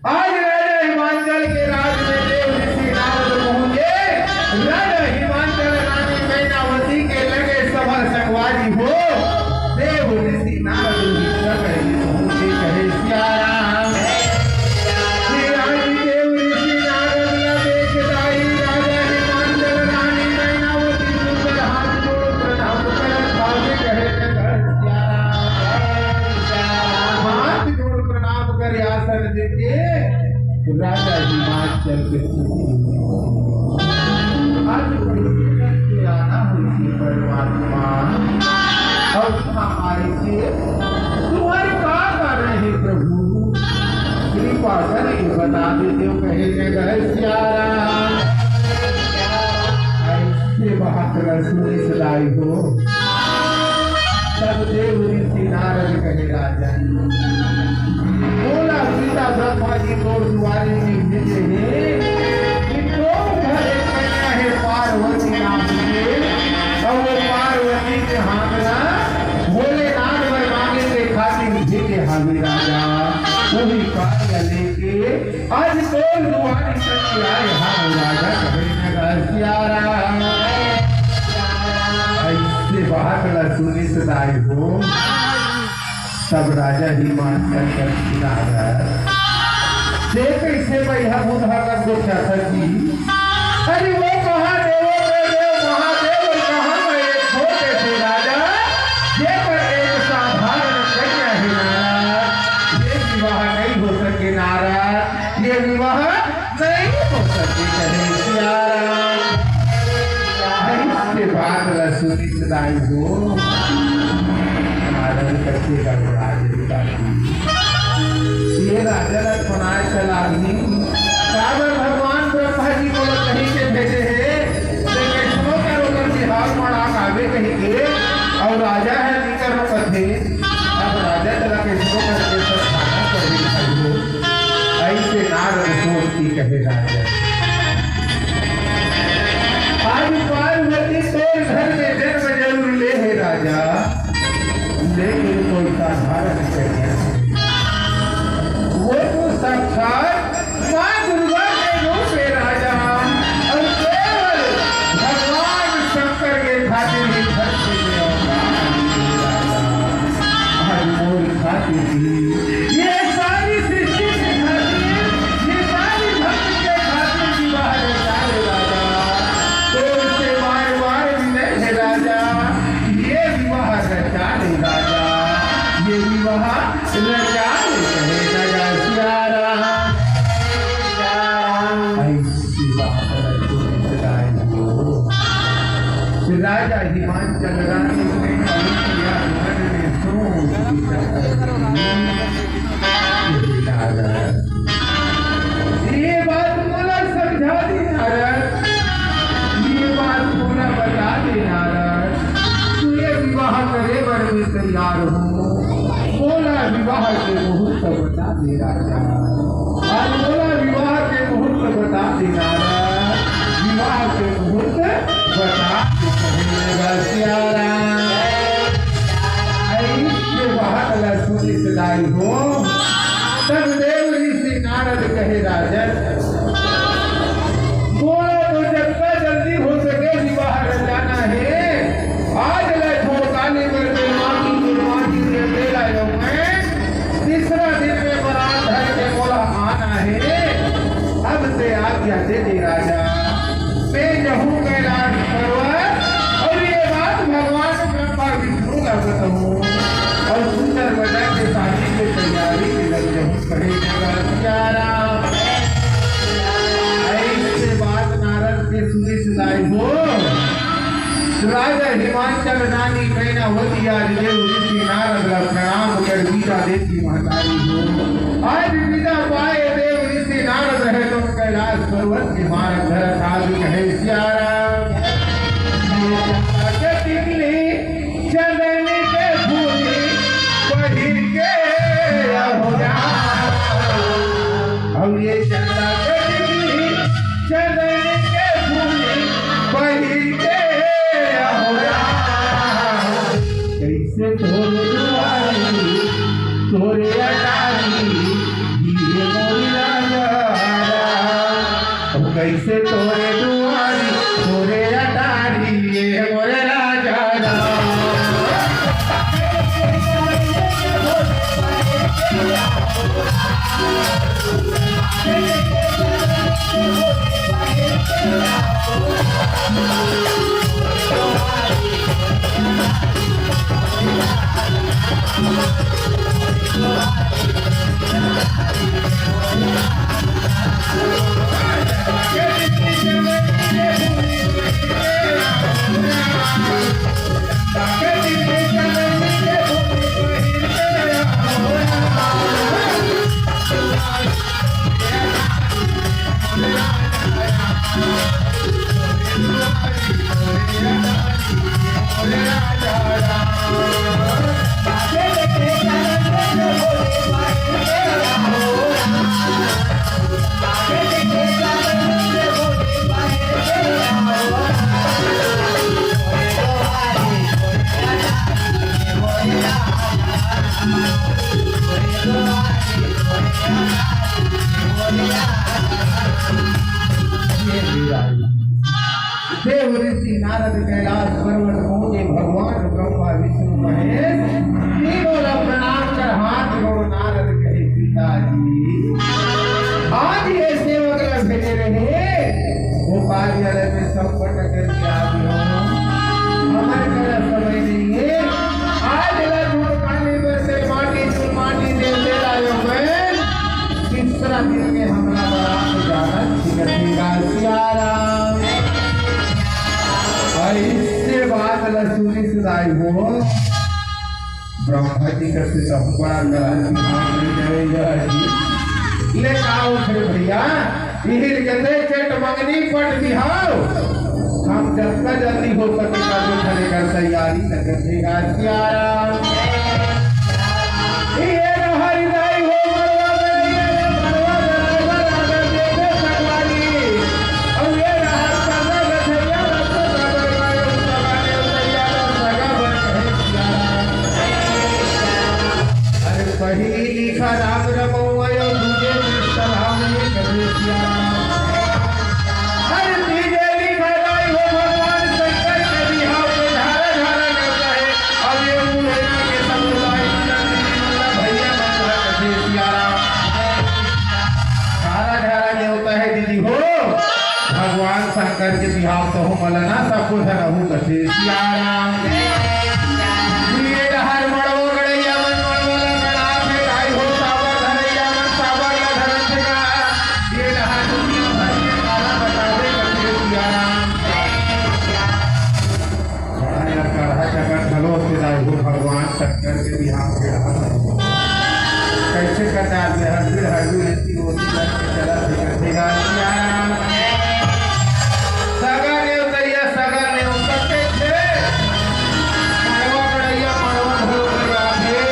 आज राजा हिमांचल के राज में देव ऋषि नारद पहुंचे। राजा हिमांचल रानी मैनावती के लगे सभा संगवारी हो। देव ऋषि नारद भी समय में पहुंचे, कहे सिया राम। श्री राम देव ऋषि नारद ला देख दाई राजा हिमांचल रानी मैनावती सुंदर हाथ जोड़ प्रणाम करत भावे कहे, कहे सिया राम। हाथ जोड़ प्रणाम करे आसन देके राजा हिमांचल के आज के आना हुई थी परमात्मा। अउ हमारे से तुम्हारे का कारण है प्रभु? कृपा करके बता देते हो, कहे न गए सिया राम। ऐसे बात न सुने सदाई हो। तब देव ऋषि नारद कहे राजा, बोला पिता ब्रह्मा जी मोर दुआरे जी भेजे हे कि तोर घर एक कन्या हे पार्वती नाम के, अउ वो पार्वती के हाथ ला भोलेनाथ बर मांगे के खातिर भेजे हावे राजा। वही कार्य लेके आज तोर दुआरी तक आए हम राजा, कहे न गए सिया राम। ऐसे बात ला सुनिस दाई हो, तब राजा हिमांचल कर किनारा। ते कैसे बैहा बुधा कर गोठा सकी? अरे वो महादेव, महादेव, कहाँ मैं एक छोटे से राजा, जेकर एक साधारण कन्या हे नारद, ये विवाह नहीं हो सके नारद, ये विवाह नहीं हो सके, कहे सिया राम। ऐसे बात ला सुनिस दाई हो, नारद कथे गड़बड़ा गे। ये राजा लक्ष्मणाय चलाही, काबर भगवान ब्रह्मा जी को कहीं के भेजे हे, ते कइसनो कर ओकर बिहाव म आवे कहीं के, अउ राजा हे निकर कथे, अब राजा चला कइसनो करके सब खाना कर दिखाई हो। अइसे नारद सोच के कहे राजा, आज पार्वती तोर घर में जन्म जरूर ले हे राजा, लेकिन कोई साधारण कन्या नहीं। वो तो साक्षात माँ दुर्गा के रूप में राजा और केवल भगवान शंकर के खातिर ही धरती में अवतार लिए राजा। आज मोर खातिर ही, ये सारी सृष्टि के खातिर, ये सारी भक्ति के खातिर विवाह रचा ले राजा। तो इससे बार बार विनय है राजा, ये विवाह रचा ले राजा, ये विवाह रचा ले कहे राजा सिया राम। ऐसी बात रचो सदाई हो। राजा हिमांचल रानी ने कहा, मन में सोच विचार किया। ये बात मोला समझा दे नारद, ये बात मोला बता दे नारद, तुझे विवाह करे बर मैं तैयार हूँ। मोला विवाह के मुहूर्त बता दे राजा, आज मोला विवाह के मुहूर्त बता दे नारद, विवाह के मुहूर्त बता दे कहे राजा सिया राम। ऐसे बात ला सुनी सदाई हो। तब देव ऋषि नारद कहे, राजन, मोला तो जतना जल्दी हो सके विवाह रचाना है। आज ले छोड़काने कर के माटी के माटी से तेला मैं तीसरा दिन में बरात धर के मोला आना है। अब से आज्ञा दे दे राजा। मैं जाहूँ कैलाश पर्वत और ये बात भगवान ब्रह्मा विष्णु ला बताऊँ और सुंदर बना के शादी की तैयारी में लग जाऊँ। कहे जगत प्यारा। ऐसे बात नारद के सुनी सुनाई हो। राजा हिमांचल रानी मैनावती आज देव ऋषि नारद ला प्रणाम कर विदा देती महतारी हो। आज विदा पाए देव ऋषि नारद रहे तो कैलाश पर्वत के मार्ग धरत आज कहे सिया राम। ये चंदा के टिकली चंदन के फूली पहिर के अहो राम। और ये चंदा के टिकली चंदन के फूली पहिर के अहो राम। कैसे तोरे दुआरी तोरे अटारी ये मोरी राजा। अब कैसे तोरे दुआरी तोरे अटारी ये मोरे राजा। देव ऋषि नारद कैलाश पर्वत पहुंचे, भगवान ब्रह्मा विष्णु महेश तीनों ला प्रणाम कर हाथ जोड़ नारद कहे, पिताजी, आज ये सेवक ला भेजे रहे, वो कार्यालय में संपट करके आ गयो। हमर करा समय नहीं है, आज ला झुड़काने में से माटी चुन माटी दे दे लायो मैं। तीसरा दिन में हमरा बारात जाना ठीक है, सिया राम। और इससे बात ला सुनी सुनाई हो। ब्रह्मा जी कर से कहूँ बड़ा करा जी, हाँ, नहीं जाएगा जी। ले आओ फिर भैया, इही ल कथे चट मंगनी पट बिहाव। हम जतना जल्दी हो सके, तब उठने कर तैयारी न करने का प्यारा। ये हरि दाई हो, मरवा गड़ैया, मरवा गड़ैया, राजा देखे सगवारी। अउ ये रहा सगा गठैया, रत्न का गड़ैया, सगा ने उतैया, सगा बन कहे प्यारा। अरे पहिली लिखा राम रमौआ, अउ दूजे लिखा राम ही कहे प्यारा। अरे तीजे लिखा दाई हो भगवान शंकर के बिहाव के धारा धारा करता है। अब ये मुरैना के समुदाय की नंदिनी मल्ला भैया बन कहे प्यारा। धारा धारा नेवता है दीदी हो। भगवान शंकर के बिहाव तो हो मलना, सब कुछ रहू कथे सियाराम। ये डहर मड़वा गड़ैया मन मड़वा ला गड़ा के दाई हो, साबर धरैया मन साबर ला धरत हे गा। ये डहर दुनिया भर के काला बतावे कथे सियाराम। बड़ा यार, काढ़ा चकन घलो के दाई हो, भगवान शंकर के बिहाव के रहा। कैसे कटार में हर भीड़ हर भीड़ इतनी होती करके चला थे करते गा सियाराम। सगा नेवतैया, सगा नेवता के थे। मड़वा गड़ैया, मड़वा घलो के आथे।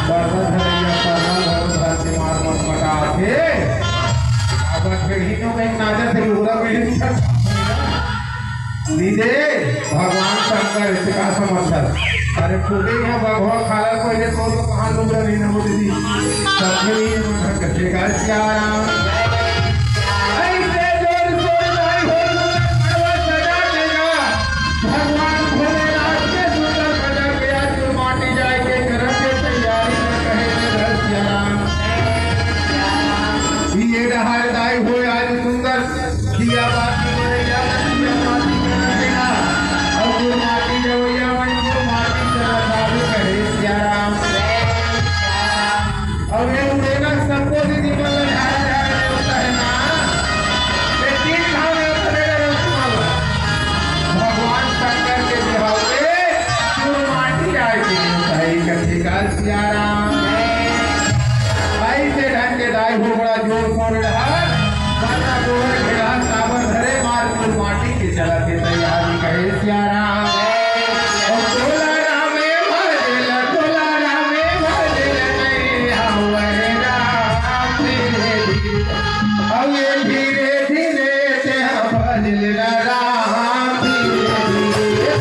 परदा धरैया, परदा घलो धर के मार मत पटा थे। अब फिर ही तो मैं नाजर से उड़ा भी नहीं सकता। दीदी, भगवान शंकर ऐसे का समझ है? अरे, खुदे यहाँ भगवान खाला पहले तो लोग कहाँ लोग रही ना वो दीदी। सब के लिए मन कटेगा सियाराम। ऐसे जोर शोर नहीं हो, सुंदर मड़वा सजा देगा। भगवान भोलेनाथ के सुंदर सजा के आज माटी जाए के करम के तैयारी में कहे थे सियाराम। ये डहार दाई हो आज सुंदर दिया बाती मरैया, दिया बाती मरैया। अउ गुरमाटी जवैया मन गुरमाटी चला साधु कहे सियाराम। अउ ये उड़ेना सबको दीदी मन ला झाड़ा झाड़ा नेवता है ना। ये तीन ठाव नेवता है रसमल। भगवान शंकर के बिहाव के गुरमाटी आए के नेवता है, इकट्ठे काल सियाराम। ऐसे ढंग के दाई हो बड़ा जोर शोर रहा, बाजा गोबर घेरा, साबर धरे, मार के माटी के चला के तैयारी कहे सियाराम। ओ तोला रामे भजेला, तोला रामे भजेला, नहीं आवे राम धीरे धीरे। अब ये धीरे धीरे से हम भजेला राम धीरे धीरे।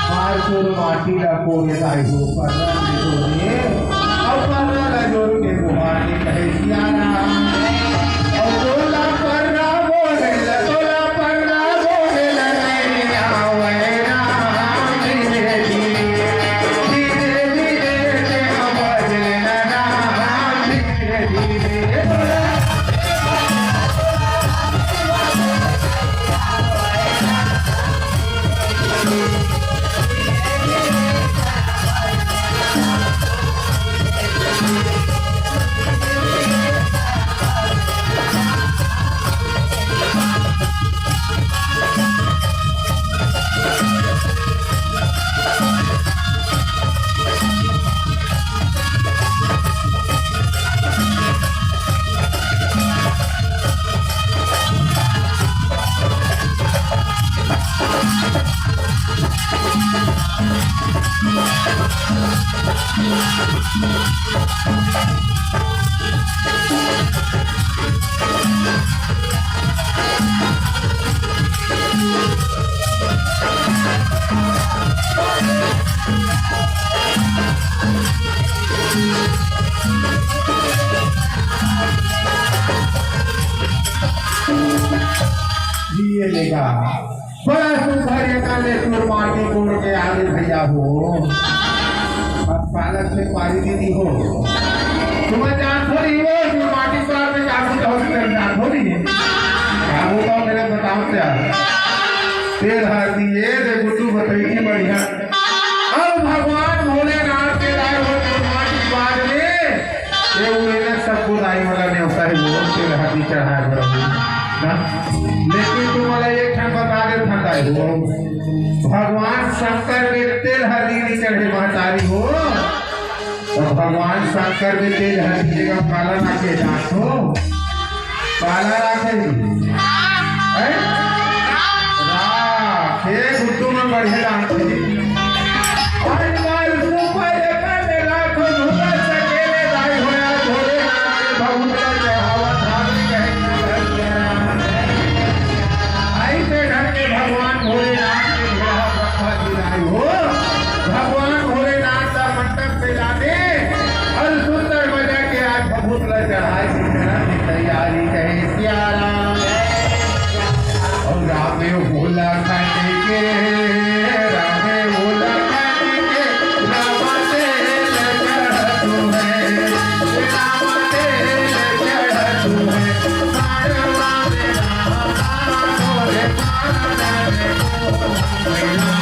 मार तोर माटी ला कोड़े दाई हो, परना ले जोरे, अउ परना ला जोर के गुहार के कहे सियाराम। अउ तोला परना बोहेल, तोला परना बोहेल, नहीं आवे राम धीरे धीरे, धीरे धीरे से हम बदलना राम धीरे धीरे। जिए लेगा। बड़ा सुंदर एकर ले तोर माटी कोड़ के आगे भैया हो। अब पालक से पारी दीदी हो। तुम्हें जान थोड़ी हो, जो माटी पार में काबू का होस्पिटल जान थोड़ी। काबू का मेरे बताओ क्या? तेल हर दिए, दे गुड्डू बतई की बढ़िया। अब भगवान भोलेनाथ के लाए हो तोर माटी बाद में। ये उड़ेला सबको दाई वाला नेवता है, वो तेल हल्दी चढ़ाए वाला है ना। लेकिन तुम वाला एक ठन बता दे, ठंडा है वो। भगवान शंकर में तेल हल्दी नहीं चढ़े महतारी हो। तो भगवान शंकर में तेल हल्दी जगह काला ना के जात हो। काला राखे। हैं? राखे, गुड्डू में बढ़े राखे। आज बार ऊपर एकर में लाखों झूला सकेले दाई होया, भोलेनाथ के भभूत ला चढ़ावा धाम कहे के धन के राम। आई से धन के भगवान भोलेनाथ के भेड़ा ब्रह्मा जी दाई हो। भगवान भोलेनाथ का मंडप से जाने और सुंदर बजा के आज भभूत ला चढ़ाए की तरह की तैयारी कहे सिया राम। और राम भोला खाने के, राम भोला खाने के, राम तेल चढ़ तू है, राम तेल चढ़ तू है, मारवा में राम, मारो रे मारवा में राम।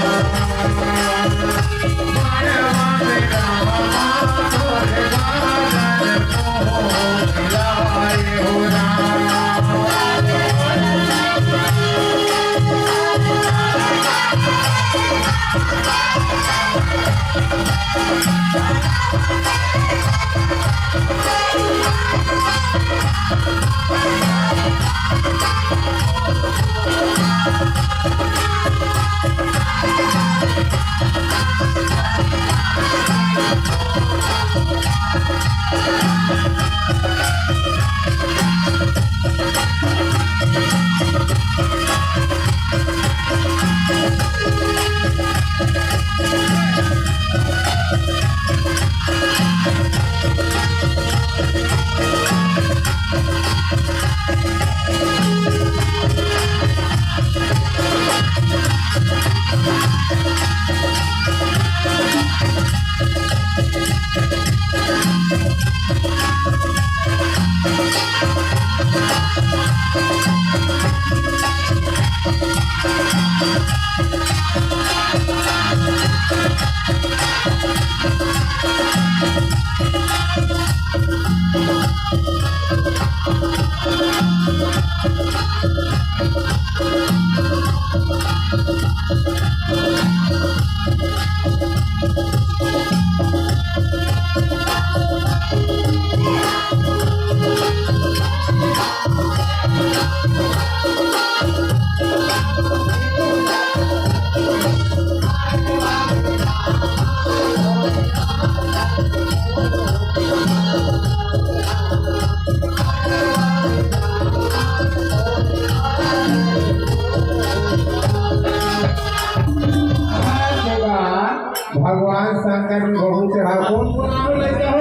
भगवान शंकर में बहू चढ़ा, कौन कौन आ रहे हो?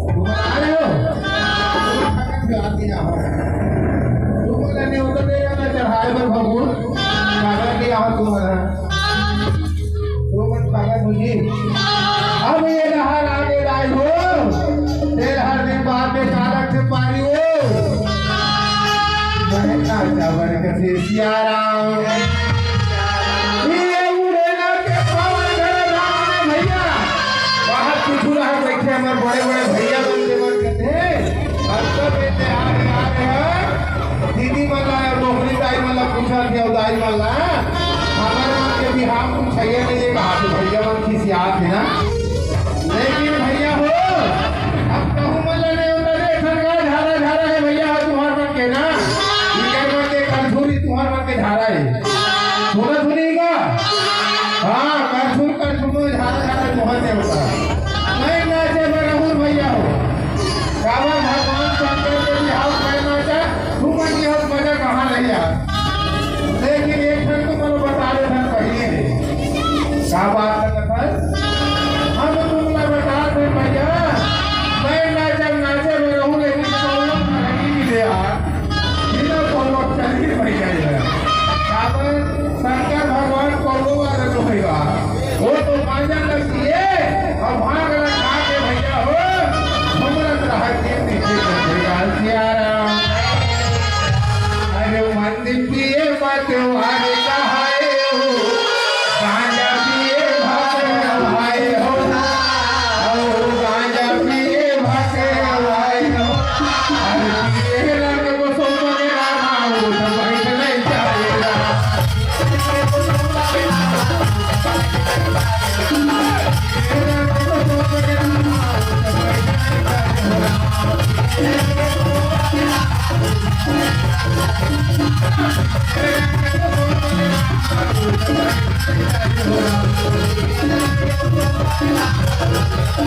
तुम आ रहे हो? तुम लोग ने उतर देगा ना चढ़ाए पर भगवान, कागज दिया हो तुम्हारा। तो मत पागल मुझे। अब ये रहा रागे राय हो, तेल हर दिन बाद में कालक से पारी हो। बहता चावर कथे सियाराम। ये उड़ेला के पावन धरे राम ने भैया। बाहर कुछ रहा बैठे हमारे बड़े बड़े भैया बन देवर कथे। अब तो बेटे आ रहे, आ रहे हैं। दीदी मन ला, नौकरी दाई मन ला पूछा थे, दाई मन ला, हमर मन के बिहाव कुछ है नहीं, ये कहा थे भैया मन खिसियात हे ना। लेकिन भैया हो, अब कहूँ मन ला नहीं होता रे, ठन का झारा झारा है भैया हो तुम्हार मन के ना, इकर मन के कलछुरी तुम्हार मन के झारा है। सुना सुनी का? हाँ, कलछुर कलछुर झारा झारा तुम्हार देवता। नहीं नाचे बरहुर भैया हो। काबर भगवान शंकर के बिहाव करना चाह, तू मन के हाथ मजा कहाँ नहीं आ। लेकिन एक ठन तो करो बता, ये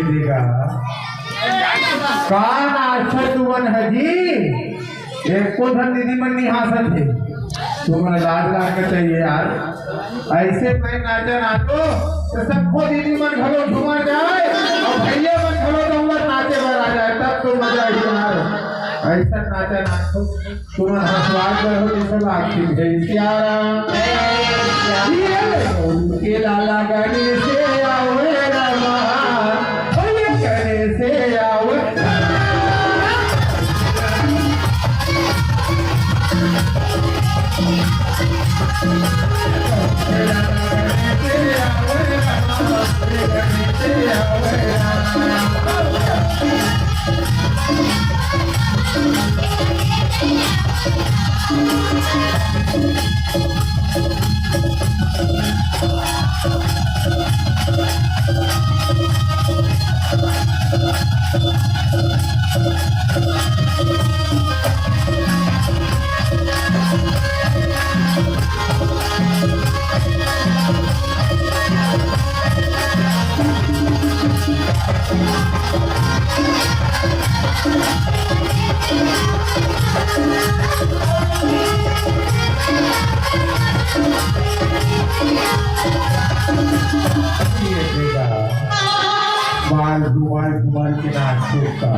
देगा। का नाचत तुमन ह जी? एको झन दीदी मन नहीं हांसत हे। तुमन लाज लागना चाहिए यार। ऐसे मैं नाचा नाचो तो सबको दीदी मन घलो झूमर जाए और भैया मन घलो दौड़त नाचे बर आ जाए, तब तो मजा ही यार। ऐसा नाचा नाचो। तुमन हंसवात बर हो जैसे लागथे। जय सिया राम। ये उनके लाला गणेश आवे रामा, भैया गणेश आवे। ये देखा, बाल घुमाए घुमाए के नाच सीखता।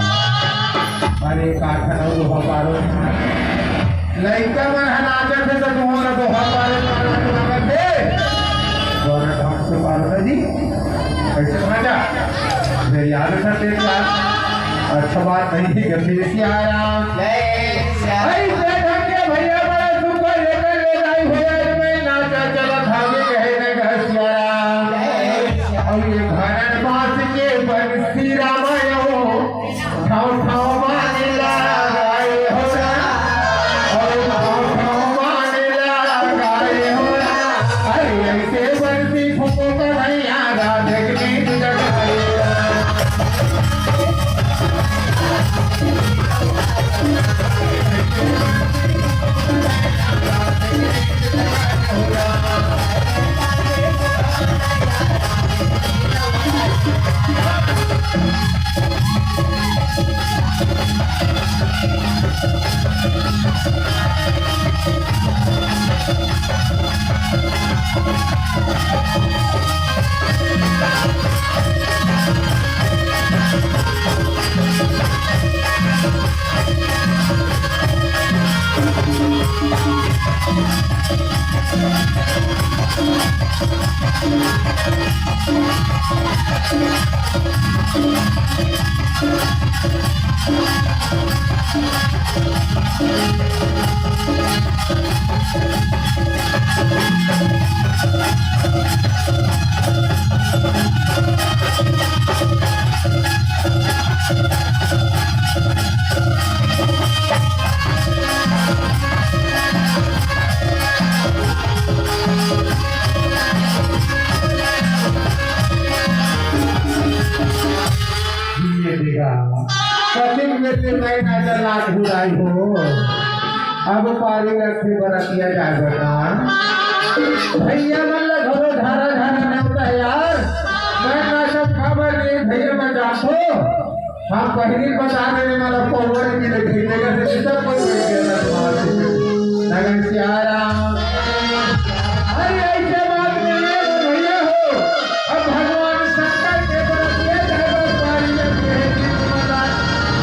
अरे, कारखाना वो दोहा पारो। लइका मन ह नाचत हे, त तुमन ला दोहा पारे ला नाच लागत हे। गौरा धाम से पारो ना जी। कैसे समझा? मेरी आदत है तेरे साथ। अच्छा बात नहीं थी, गंभीर सी आया। जय सिया राम। ऐसे ढंग के भैया बड़ा सुपर लेकर ले लाई भैया, मैं नाचा चला धागे कहे न घर सिया राम। जय सिया राम। और ये भारत मास के बंसी रामायण ठाव ठाव माने लगाए हो ना, अरे ठाव ठाव माने लगाए हो ना। अरे ऐसे बंसी फूको कन्हैया राधे के गीत जगाए हो ना। ये देखा, कतिक बेर ले मैं नजर लाग भुलाई हो। अब पारी रखे बरतिया जाए बता। भैया मन ला घलो झारा झारा नेवता है यार। मैं नाचत खाबर नहीं भैया मैं जातो। हम पहली बता देने वाला पौवर की देखी, लेकिन से सब कोई बैठ गया था तुम्हारे से। नगर सिया राम। अरे ऐसे बात नहीं है भैया हो। अब भगवान शंकर के बरतिया जाए बता रही है कि तुम्हारा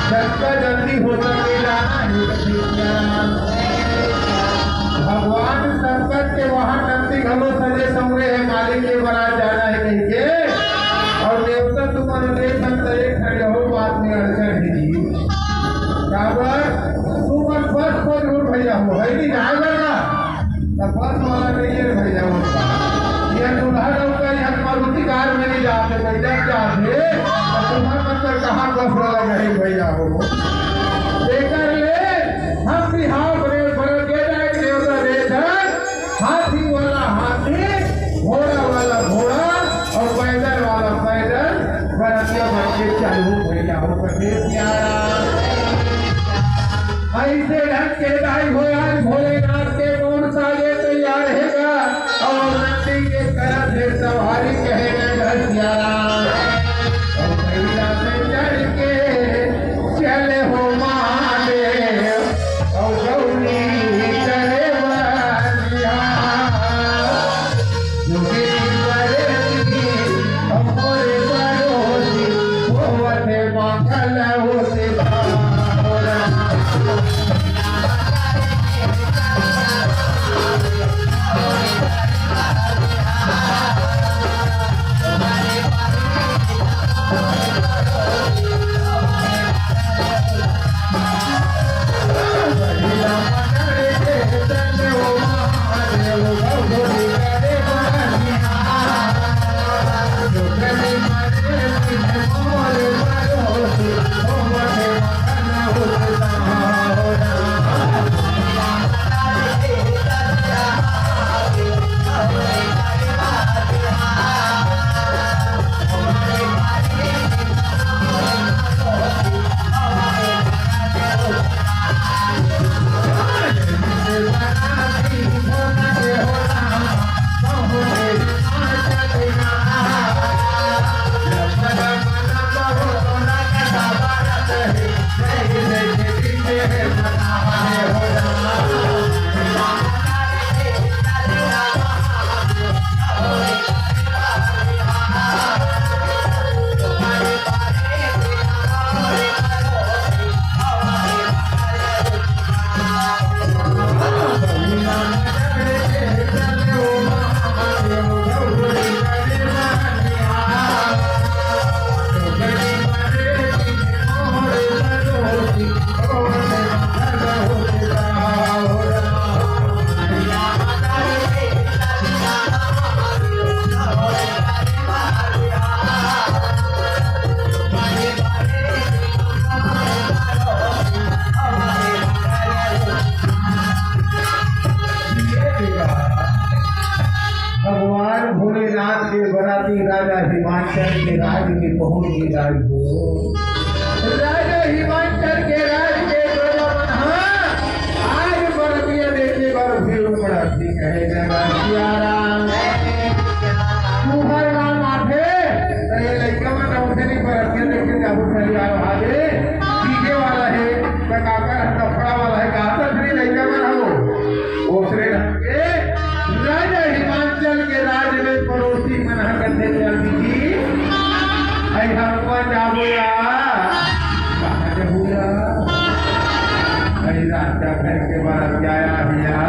जल्दी जल्दी हो सकेगा। तुमन बस म जरूर भैया हो, है नहीं जाए बर ना? त बस वाला नहीं है भैया हो। ये दूल्हा लौका यहाँ मारुति कार में नहीं जाते, पैदल जाते। त तुम्हार मतलब कहाँ बस वाला नहीं भैया हो? एकर ले हम बिहाव रे बरत के जाए देवता रे धन, हाथी वाला हाथी, घोड़ा वाला घोड़ा और पैदल वाला पैदल, बरतिया बन के चालू भैया हो कथे प्यारा। ऐसे ढंग के दाई हो आज भोलेनाथ के कौन साजे तैयार है का? और नंदी के करत है सवारी कहे न घर प्यारा। और भैया पे चढ़ के चले हो महादेव, और गौरी करे बनिया। जोगी बरती हमरे पड़ोसी, होवत मंगल होते बाबा। भगवान भोलेनाथ के बराती राजा हिमांचल के राज में पहुंच गे राज हो। राजा हिमांचल के राज के प्रजा मन ह आज बरतिया देखे बर भीड़ उमड़त हे, कहे जय सिया राम। तुहर नाम आथे, त ये लइका मन उठे नहीं बरतिया देखे जाबो चली आए भागे, डीजे वाला हे, त काकर लफड़ा वाला हे, कहा त फिर लइका मन हो। ओसरे ढंग के राजा हिमांचल के राज में पड़ोसी मन ह कथे, "जल्दी जी, अई हम अपन जाबो या।" "कहाँ जाबो या?" "अई राजा घर के बरतिया आया भैया।"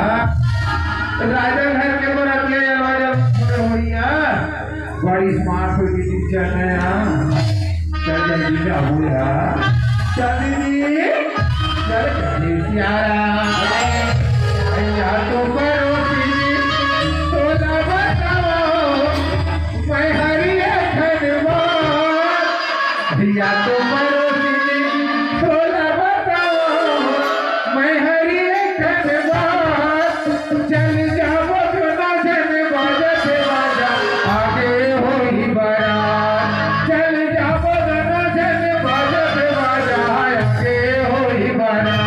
राजा घर के बरतिया आया, राजा सुने होइया। बड़ी स्मार्ट हो गई पिक्चर में, हाँ। चल जल्दी जाबो या। चल दीदी, चल जल्दी सिया राम। भैया तो पड़ोसी, तोला बताओ, मैं हरिया धनबाद। भैया तो पड़ोसी, तोला बताओ, मैं हरिया धनबाद। चल जाबो दोनों झन बाजत बाजा, आगे होही बड़ा। चल जाबो दोनों झन बाजत बाजा, आगे होही बड़ा।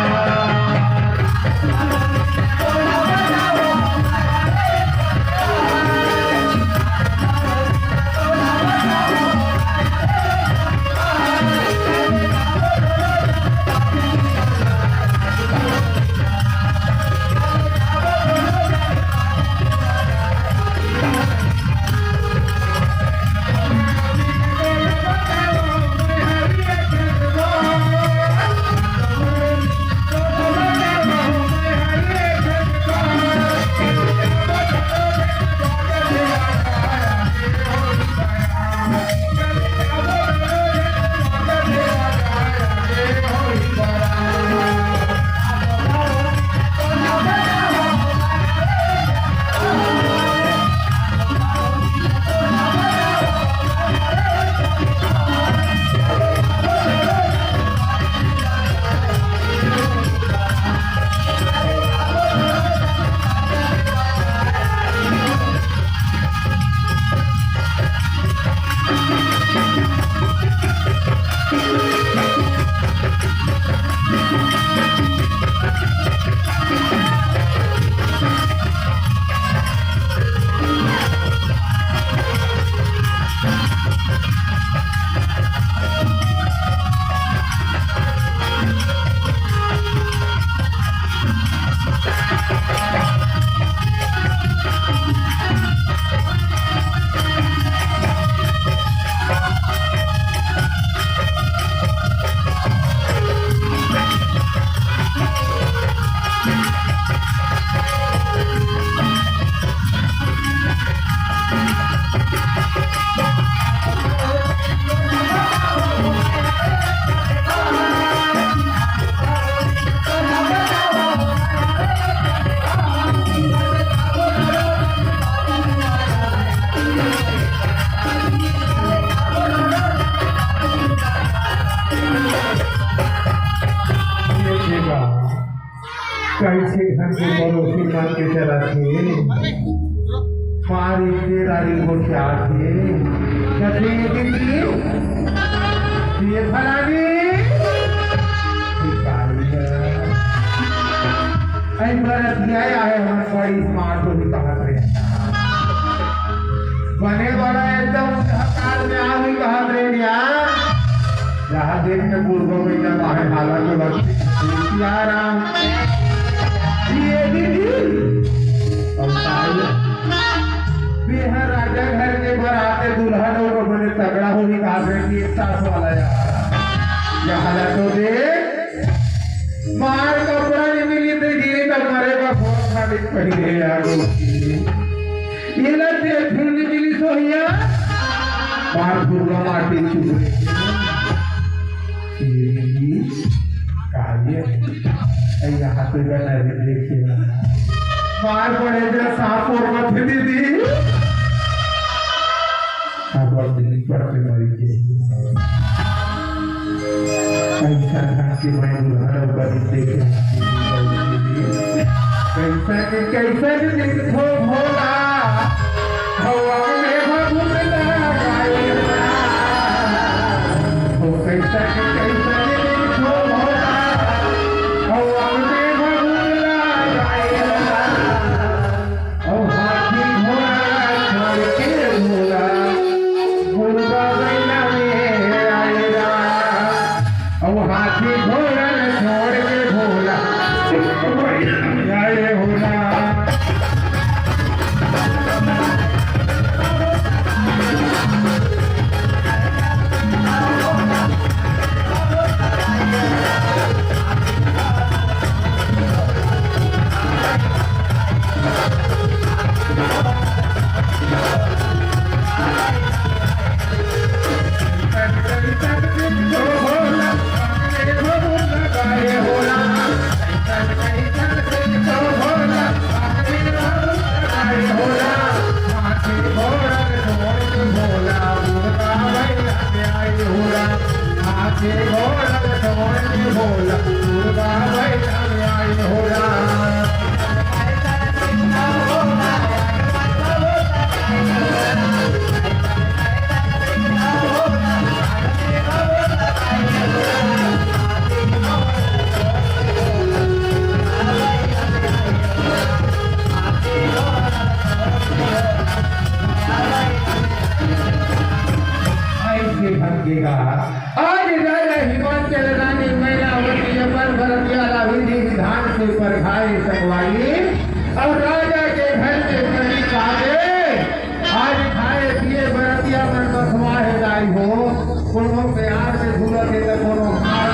ये देखा, कइसे घर के पड़ोसी मन के चलत हे। मारी तेरा री गोठियात हे। कथे दीदी, ये फलानी, भिखारी है। ऐ बरतिया आहे, हमर बड़ी smart होही कहत रहे। बने वाला एकदम हकाल में आ गई कहत रहे यार। जहाँ देख के बुढ़वा भैया बाहर हाला के वक्त सियाराम। ये दीदी। अब ताई। बिहार राजा घर के बराते दुल्हन और बने तगड़ा होही कहा से कि एक सास वाला यार। यहाँ ला तो दे। मार कपड़ा नहीं मिली तो गिरी तो मरे का फोन खाली पहले यार। ये ला दे फिर नहीं मिली सोहिया। मार फुरला माटी चुप रे। ये नहीं, काहे? ऐ यहाँ पे बना रे, देखिए। मार पड़े जो सांप और मत दीदी। अब दिन पर पे मरी के। ऐसा ढंग के मैं दुल्हन और बनी देखे। कैसा के, कैसा के दिन खो भोला। हवा में भभूत लगाए। हो कैसा के, कैसा के दिन खो भोला। हवा में भभूत लगाए। अउ हाथी घोड़ा छोड़ के भोला, गुरबा बइला में आए राम। अउ हाथी घोड़ा छोड़ के भोला, आए हो राम। ऐसे भटकेगा। आज राजा हिमाचल रानी मैनावती अपन बरतिया ला विधि विधान से परघाए संगवारी। अउ राजा के घर के कड़ी काजे। आज खाए पिए बरतिया मन बसवाए दाई हो। कोनो प्यार से झूलत हे त कोनो खाए।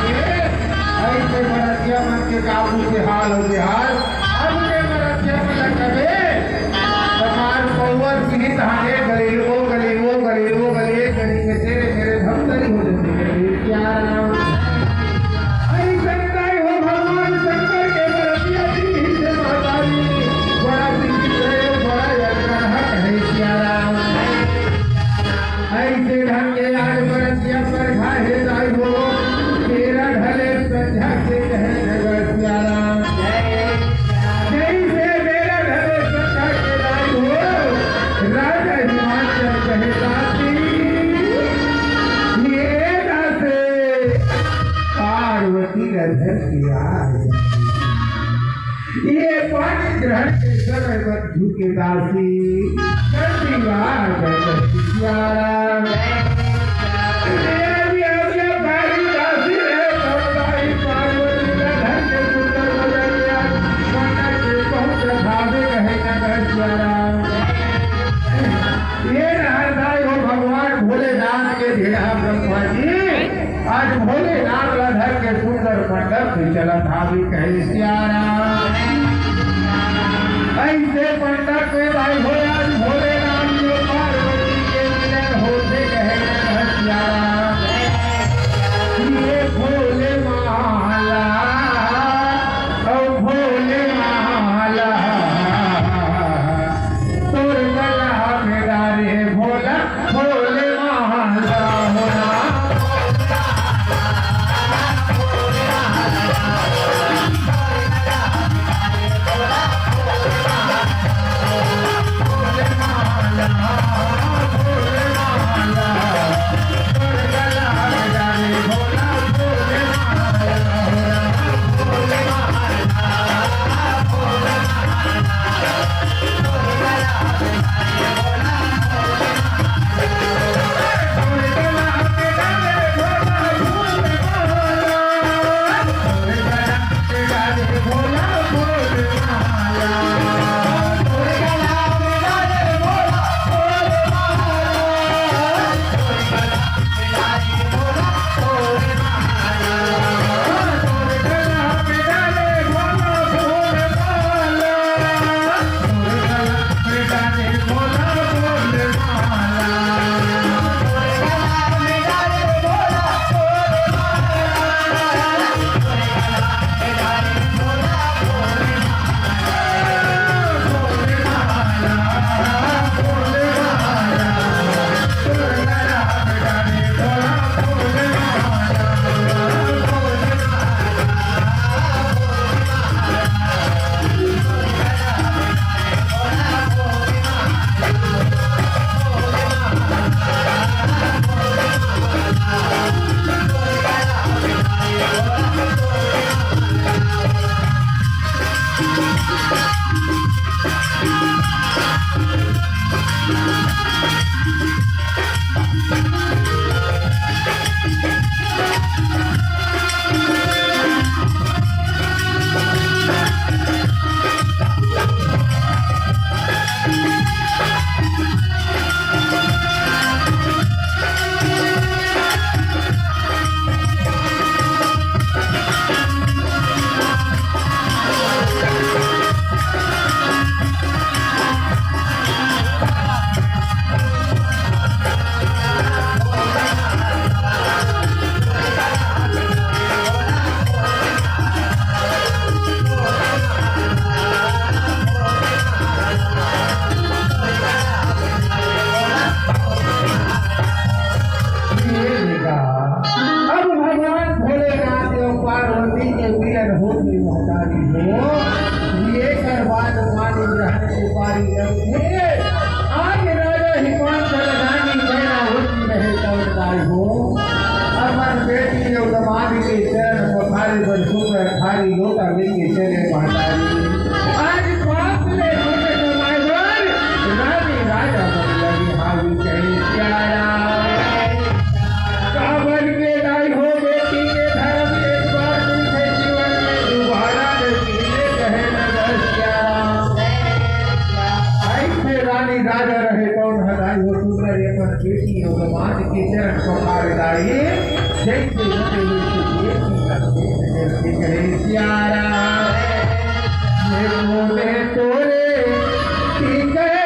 ऐसे बरतिया मन के काबू से हाल हो गया। अब के बरतिया मन लगबे। कपार पौवर पीड़ित हाने गली वो गली वो गली वो गली एक गली में तेरे मेरे भक्तरी हो जैसे गली प्यारा। आई संताई हो भगवान शंकर के बरतिया जी ही से महतारी। बड़ा विचित्र है, बड़ा यज्ञ है प्यारा। ऐसे ढंग के आज बरतिया पर खाए जाई हो। तेरा ढले संध्या के कहे जगत प्यारा। ये पानी ग्रहण के समय मत झुके दासी, कर दीवार जगत प्यारा। ये भी आज्ञाकारी दासी है, तब ताई पार्वती का घर के सुंदर बदन गया, मन्नत के बहुत चढ़ावे कहे नगर प्यारा। ये रहरदाई हो भगवान भोलेनाथ के ढेला ब्रह्मा जी। आज भोलेनाथ ला धर के सुंदर मंडप में चलत हावी कहे सियारा। ऐसे मंडप में भाई हो आज भोलेनाथ के पार्वती के मिलन होथे कहे नगर सियारा। ये भोले माला, ओ भोले माला, तोर गला में डारे भोला, भोले माला हो राम। अब भगवान भोलेनाथ अउ पार्वती के मिलन होत हे महतारी हो। एकर बाद पानी ग्रहण के पारी लगथे। आज राजा हिमांचल रानी मैना होती रहे कौन दाई हो। अपन बेटी अउ दमाद के चरण पखारे बर सुंदर थारी लोटा लेके चले महतारी। आज पाप ले पुण्य कमाए बर रानी राजा मन लगे हावी कहे प्यारा। काबर के दाई हो बेटी के धर्म एक बार मिलथे जीवन में, दुबारा नहीं मिले कहे नगर सियाराम। ऐसे रानी राजा रहे कौन हदाई हो सुंदर ये पर बेटी हो दमाद के चरण पखारे दाई। जैसे होते हुए से बेटी का देख करके कहे सियाराम। ये बोले तोरे टिकरा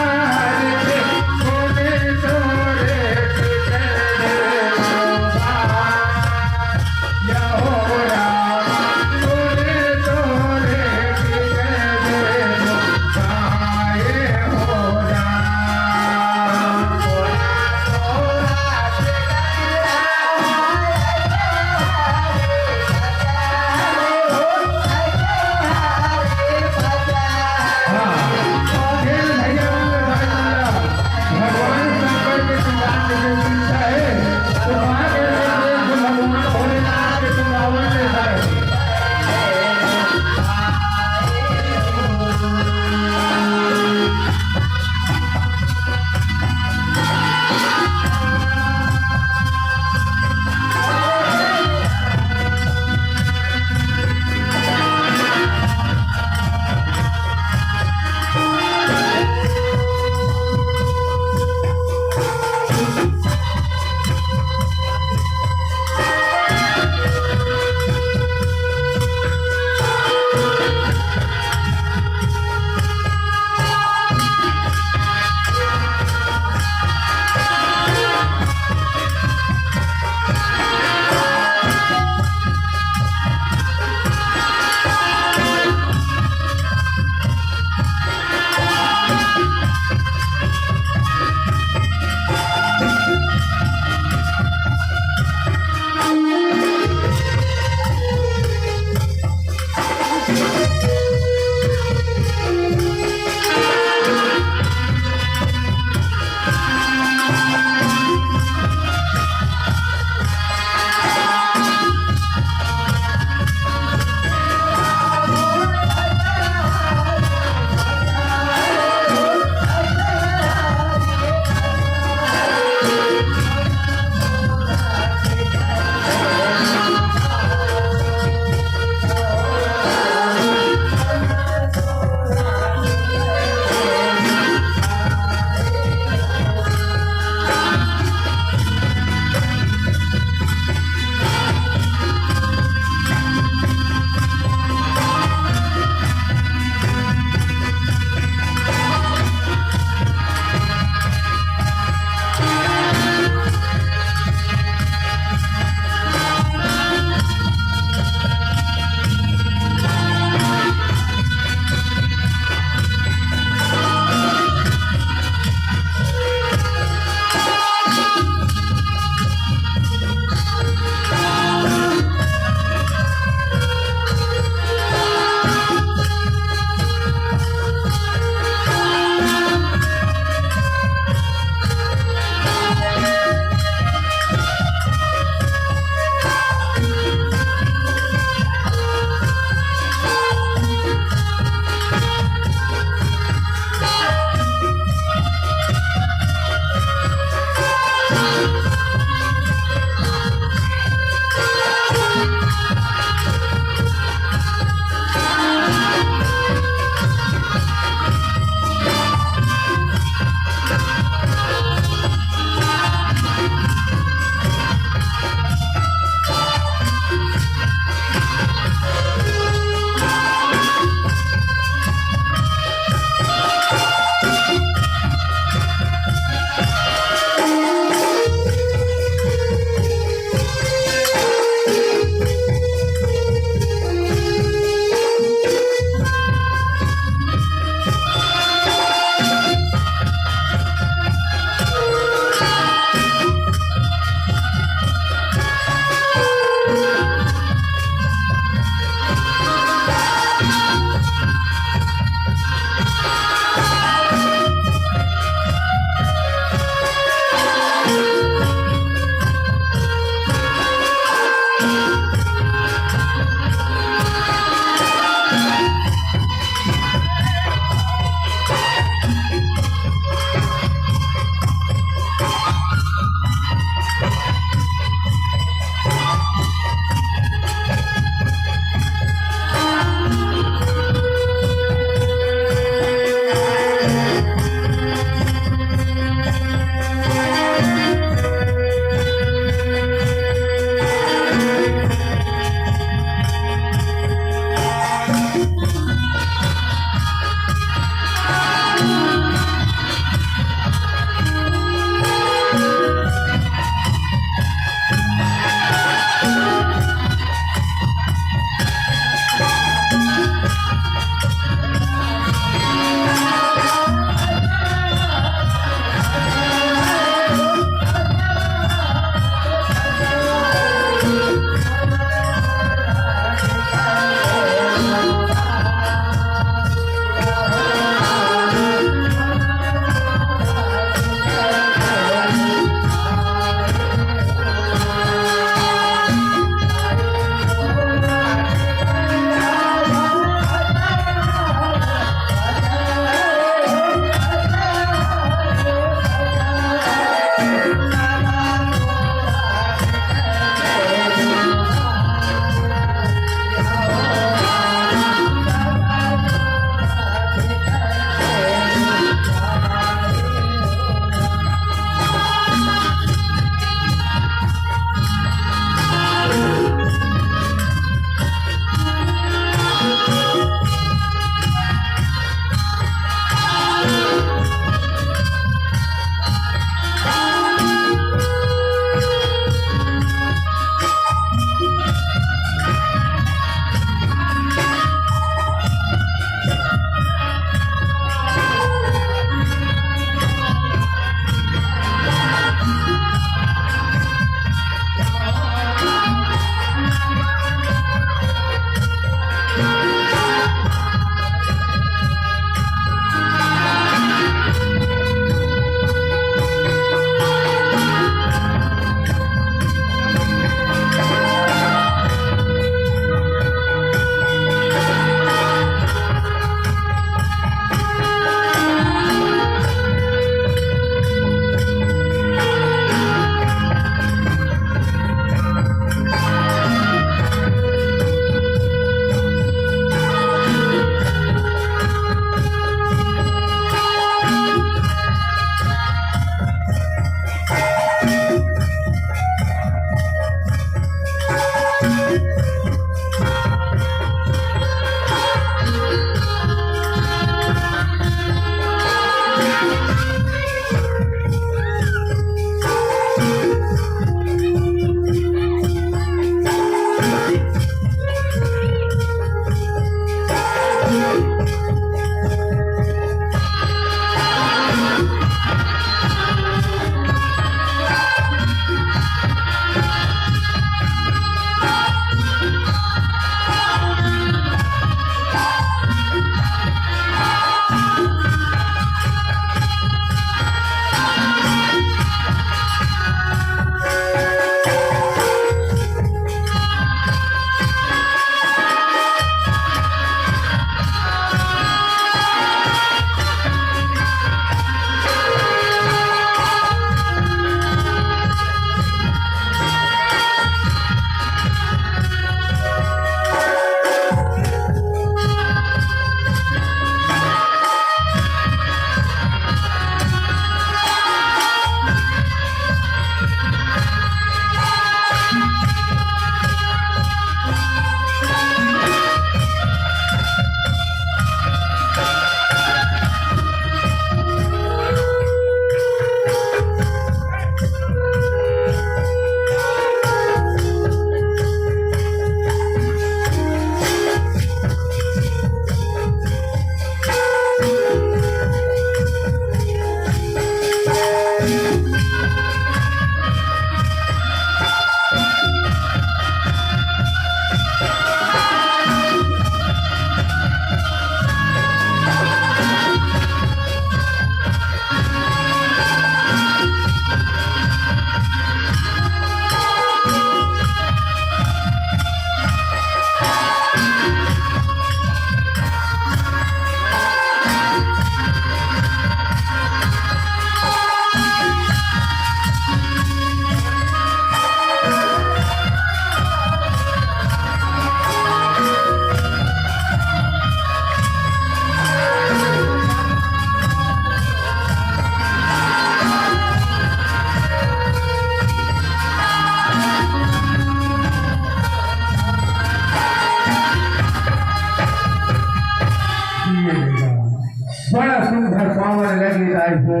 हो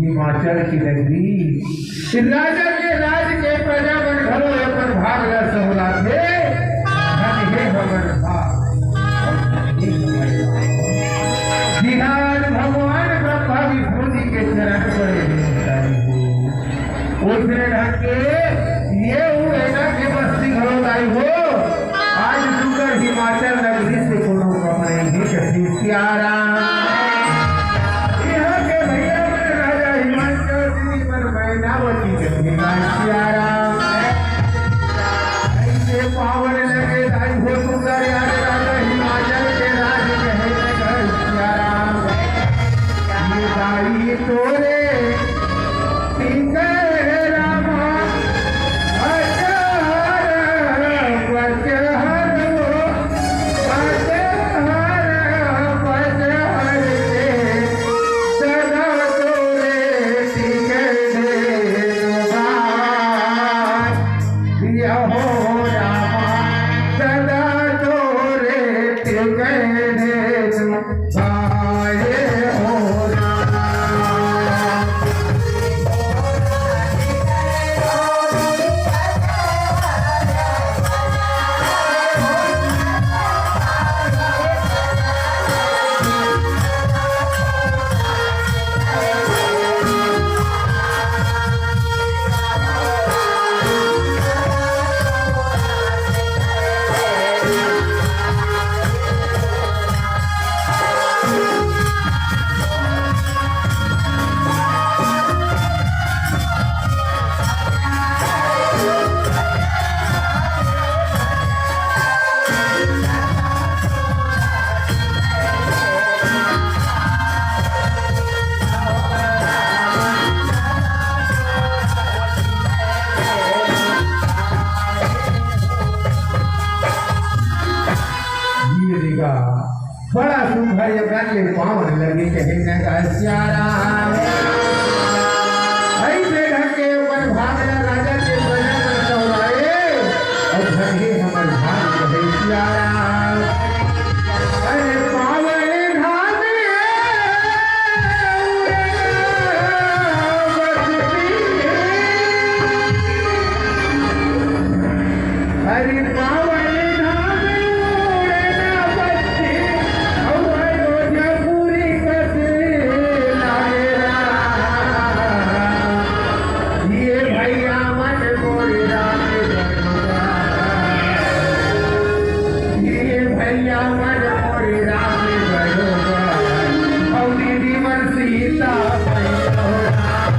हिमाचल की नगरी, राजा के राज के प्रजा मन घलो अपन भाग ला सहलाथे। धन हे हमर भाग, धन हे हमर भाग। बिहान भगवान ब्रह्मा विष्णु जी के चरण पड़े हे। ओइसने ढंग के ये उड़ेना के बस्ती घलो दाई हो। आज सुंदर हिमाचल नगरी से कोनो कम नहीं हे, जय सिया राम। यहाँ के भैया मन राजा हिमांचल सिंह मन मैनावती के भैया सिया राम। ऐसे पावन लगे दाई हो सुंदर यार राजा हिमाचल के राज कहे जय सिया राम। ये दाई तोरे बड़ा सुंदर ये गाने पावन लगे कहे न गा सिया राम। ऐसे ढंग के ऊपर भागला राजा के भजन चौराए और धन हे हमर भाग कहे सिया राम। अरे पावन धाम रे उड़ना बस्ती। अरे पावन धाम उड़ना बस्ती, अउ अयोध्यापुरी कस लागेला। ये भैया मन मोरे राम बरोबर। ये भैया मन मोरे राम बरोबर। अउ दीदी मन सीता मैया हो राम।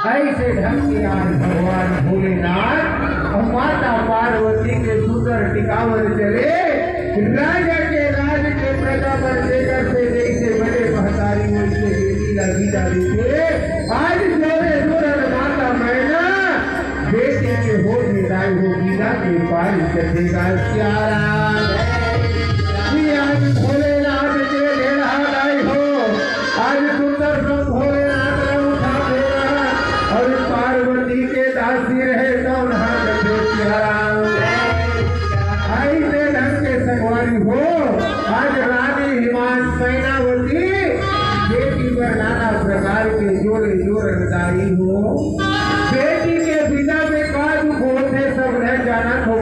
ऐसे ढंग के आज भगवान भोलेनाथ और माता पार्वती के सुंदर टिकावन चले। राजा के राज के प्रजा पर जेकर से जैसे बड़े महतारी वैसे बेटी ला विदा देथे। आज जोरे जोरन माता मैना बेटी के हो विदाई हो विदा के पारी कथे गा सिया राम। कि आज भोलेनाथ के ढेढ़ा दाई हो, आज सुंदर संग भोलेनाथ ला उठा देगा और पार्वती के दासी रहे तौन हाथ कथे सिया राम। ऐसे ढंग के संगवारी हो, आज रानी हिमांश मैनावती बेटी बर नाना प्रकार के जोरे जोरन दाई हो। बेटी के विदा में का दुख होथे, सब न जानत हो।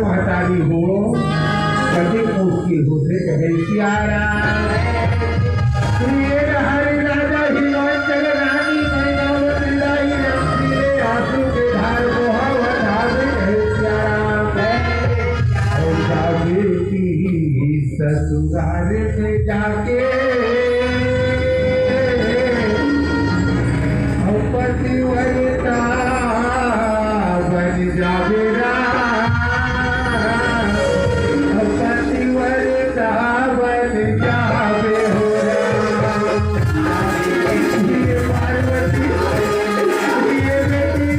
हे सिया राम। प्रिय हरि राजा हिमाचल रानी मैनावती दाई रंगीले आंसू के धार मोहा वधावे हे सिया राम। और जावे की ससुराल में जाके हम पतिव्रता बन जाबे राम, हम पतिव्रता बन जाबे हो राम। ये पार्वती, ये बेटी,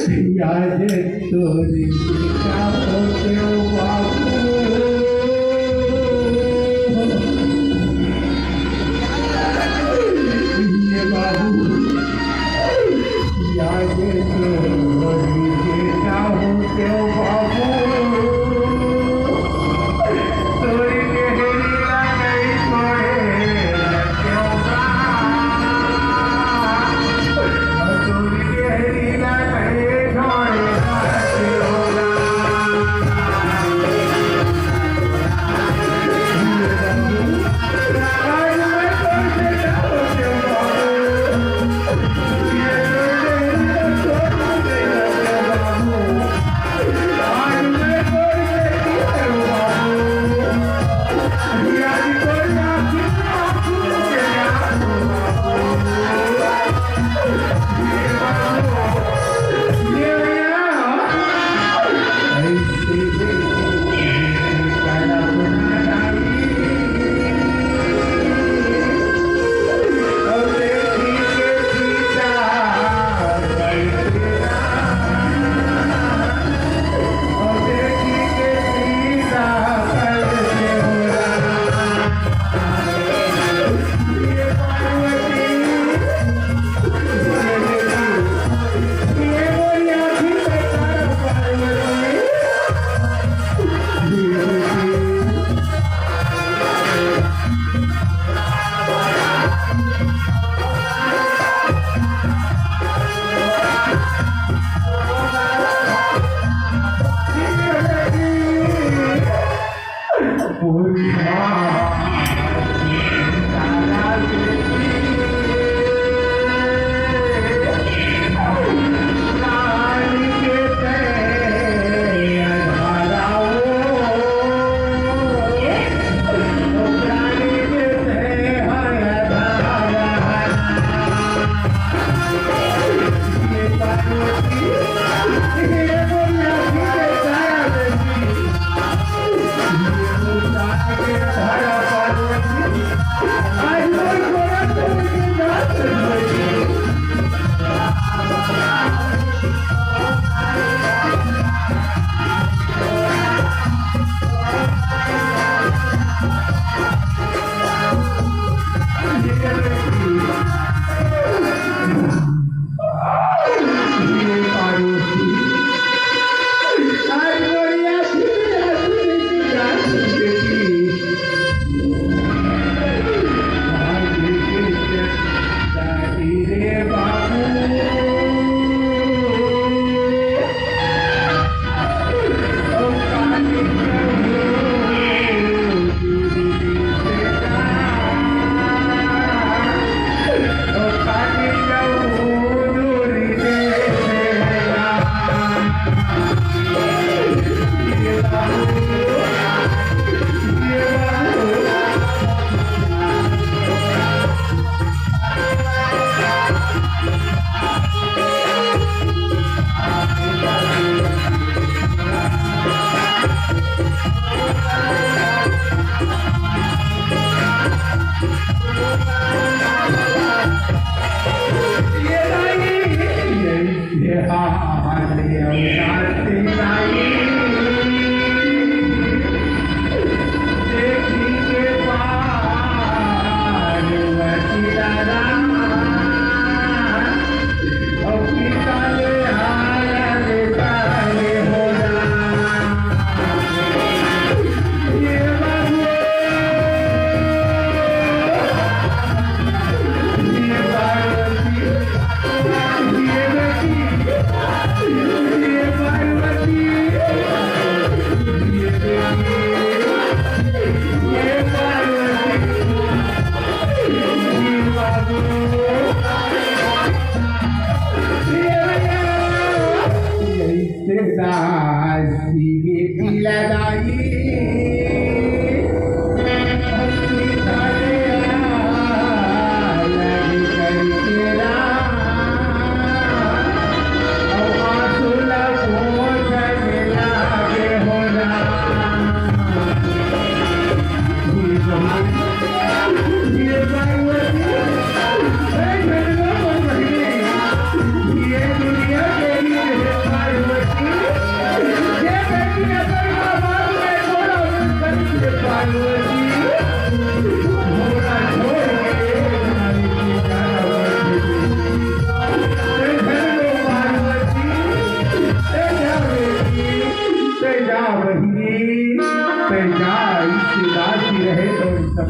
आज तोरी बेटा होते हो बाबू। ये बाबू, आज तोरी बेटा होते हो बाबू। तोरी के हेरी ला नहीं छोड़े।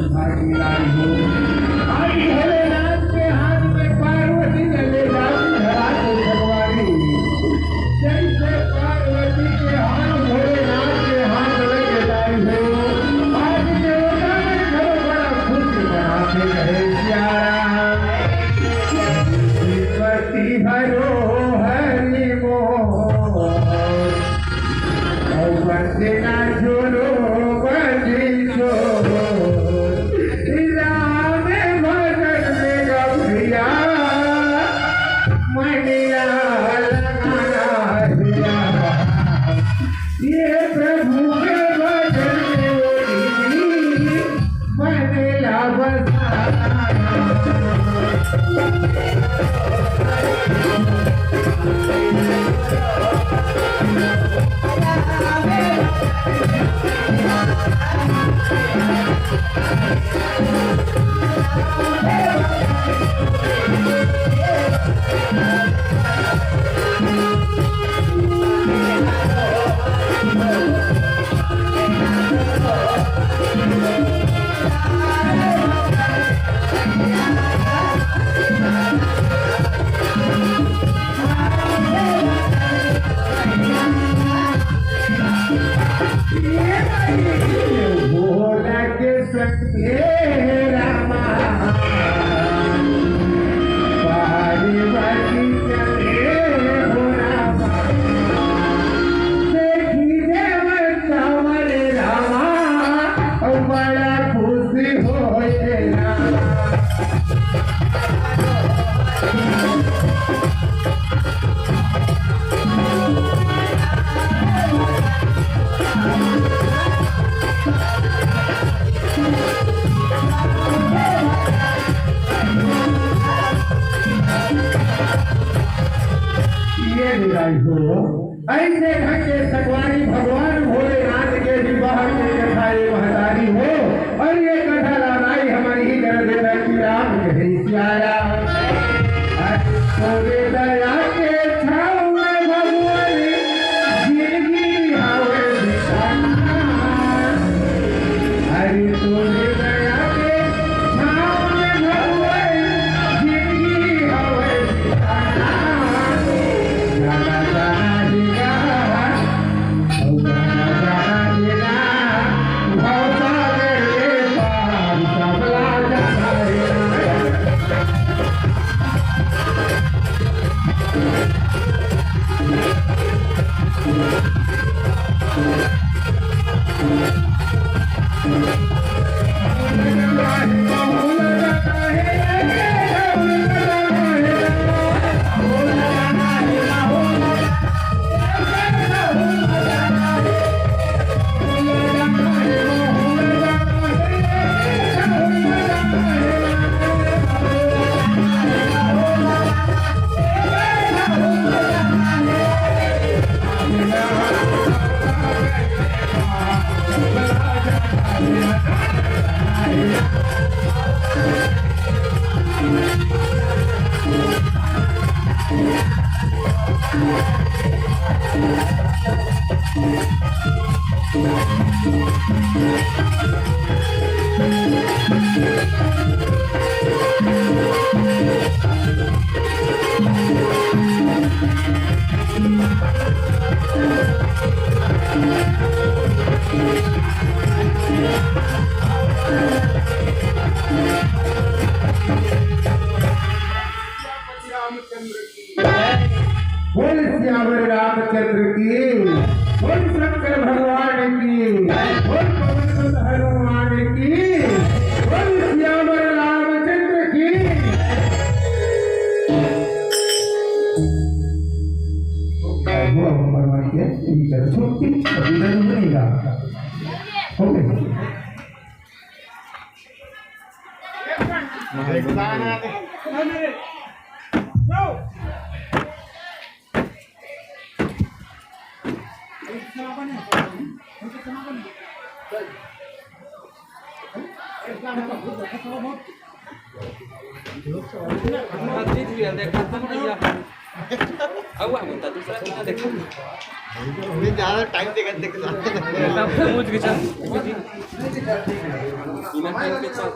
भागी लाई हो। आज भोलेनाथ के हाथ में पार्वती के ले जाती धरा के भगवानी। जैसे पार्वती के हाथ भोलेनाथ के हाथ में ले जाई हो। आज देवता में घरो बड़ा खुश मनाते रहे सियाराम। पति हरो हरि मोर। अउ बंदना जोरो बंदी जोर। राम भजन में गभरिया, मनिया लगाना हिया। ये प्रभु के भजन में वो दीदी, मन ला बसाना। ये निराई हो, ऐसे ढंग के सगवारी भगवान भोलेनाथ के विवाह के कथा ये महतारी हो। अउ ये कथा लानाई हमन ही कर देना कि राम कहे सिया राम। अरे तोरे दया के छाँव में भगवान जिंदगी हवे बिताना। अरे तोरे दया के छाँव में भगवान जिंदगी हवे बिताना। जाना जाना ही गा। रामचंद्र की जय। बोल सियावर रामचंद्र की, बोल शंकर भगवान की, बोल पवन सुत हनुमान की, बोल सियावर रामचंद्र की। अब भगवान के इधर छुट्टी, इधर नहीं रहा। हो गई। अब हुआ बेटा, दूसरा कितना देखो। अभी ज्यादा टाइम देखा देखा। तब से पूछ के चल। बिना टाइम के चल।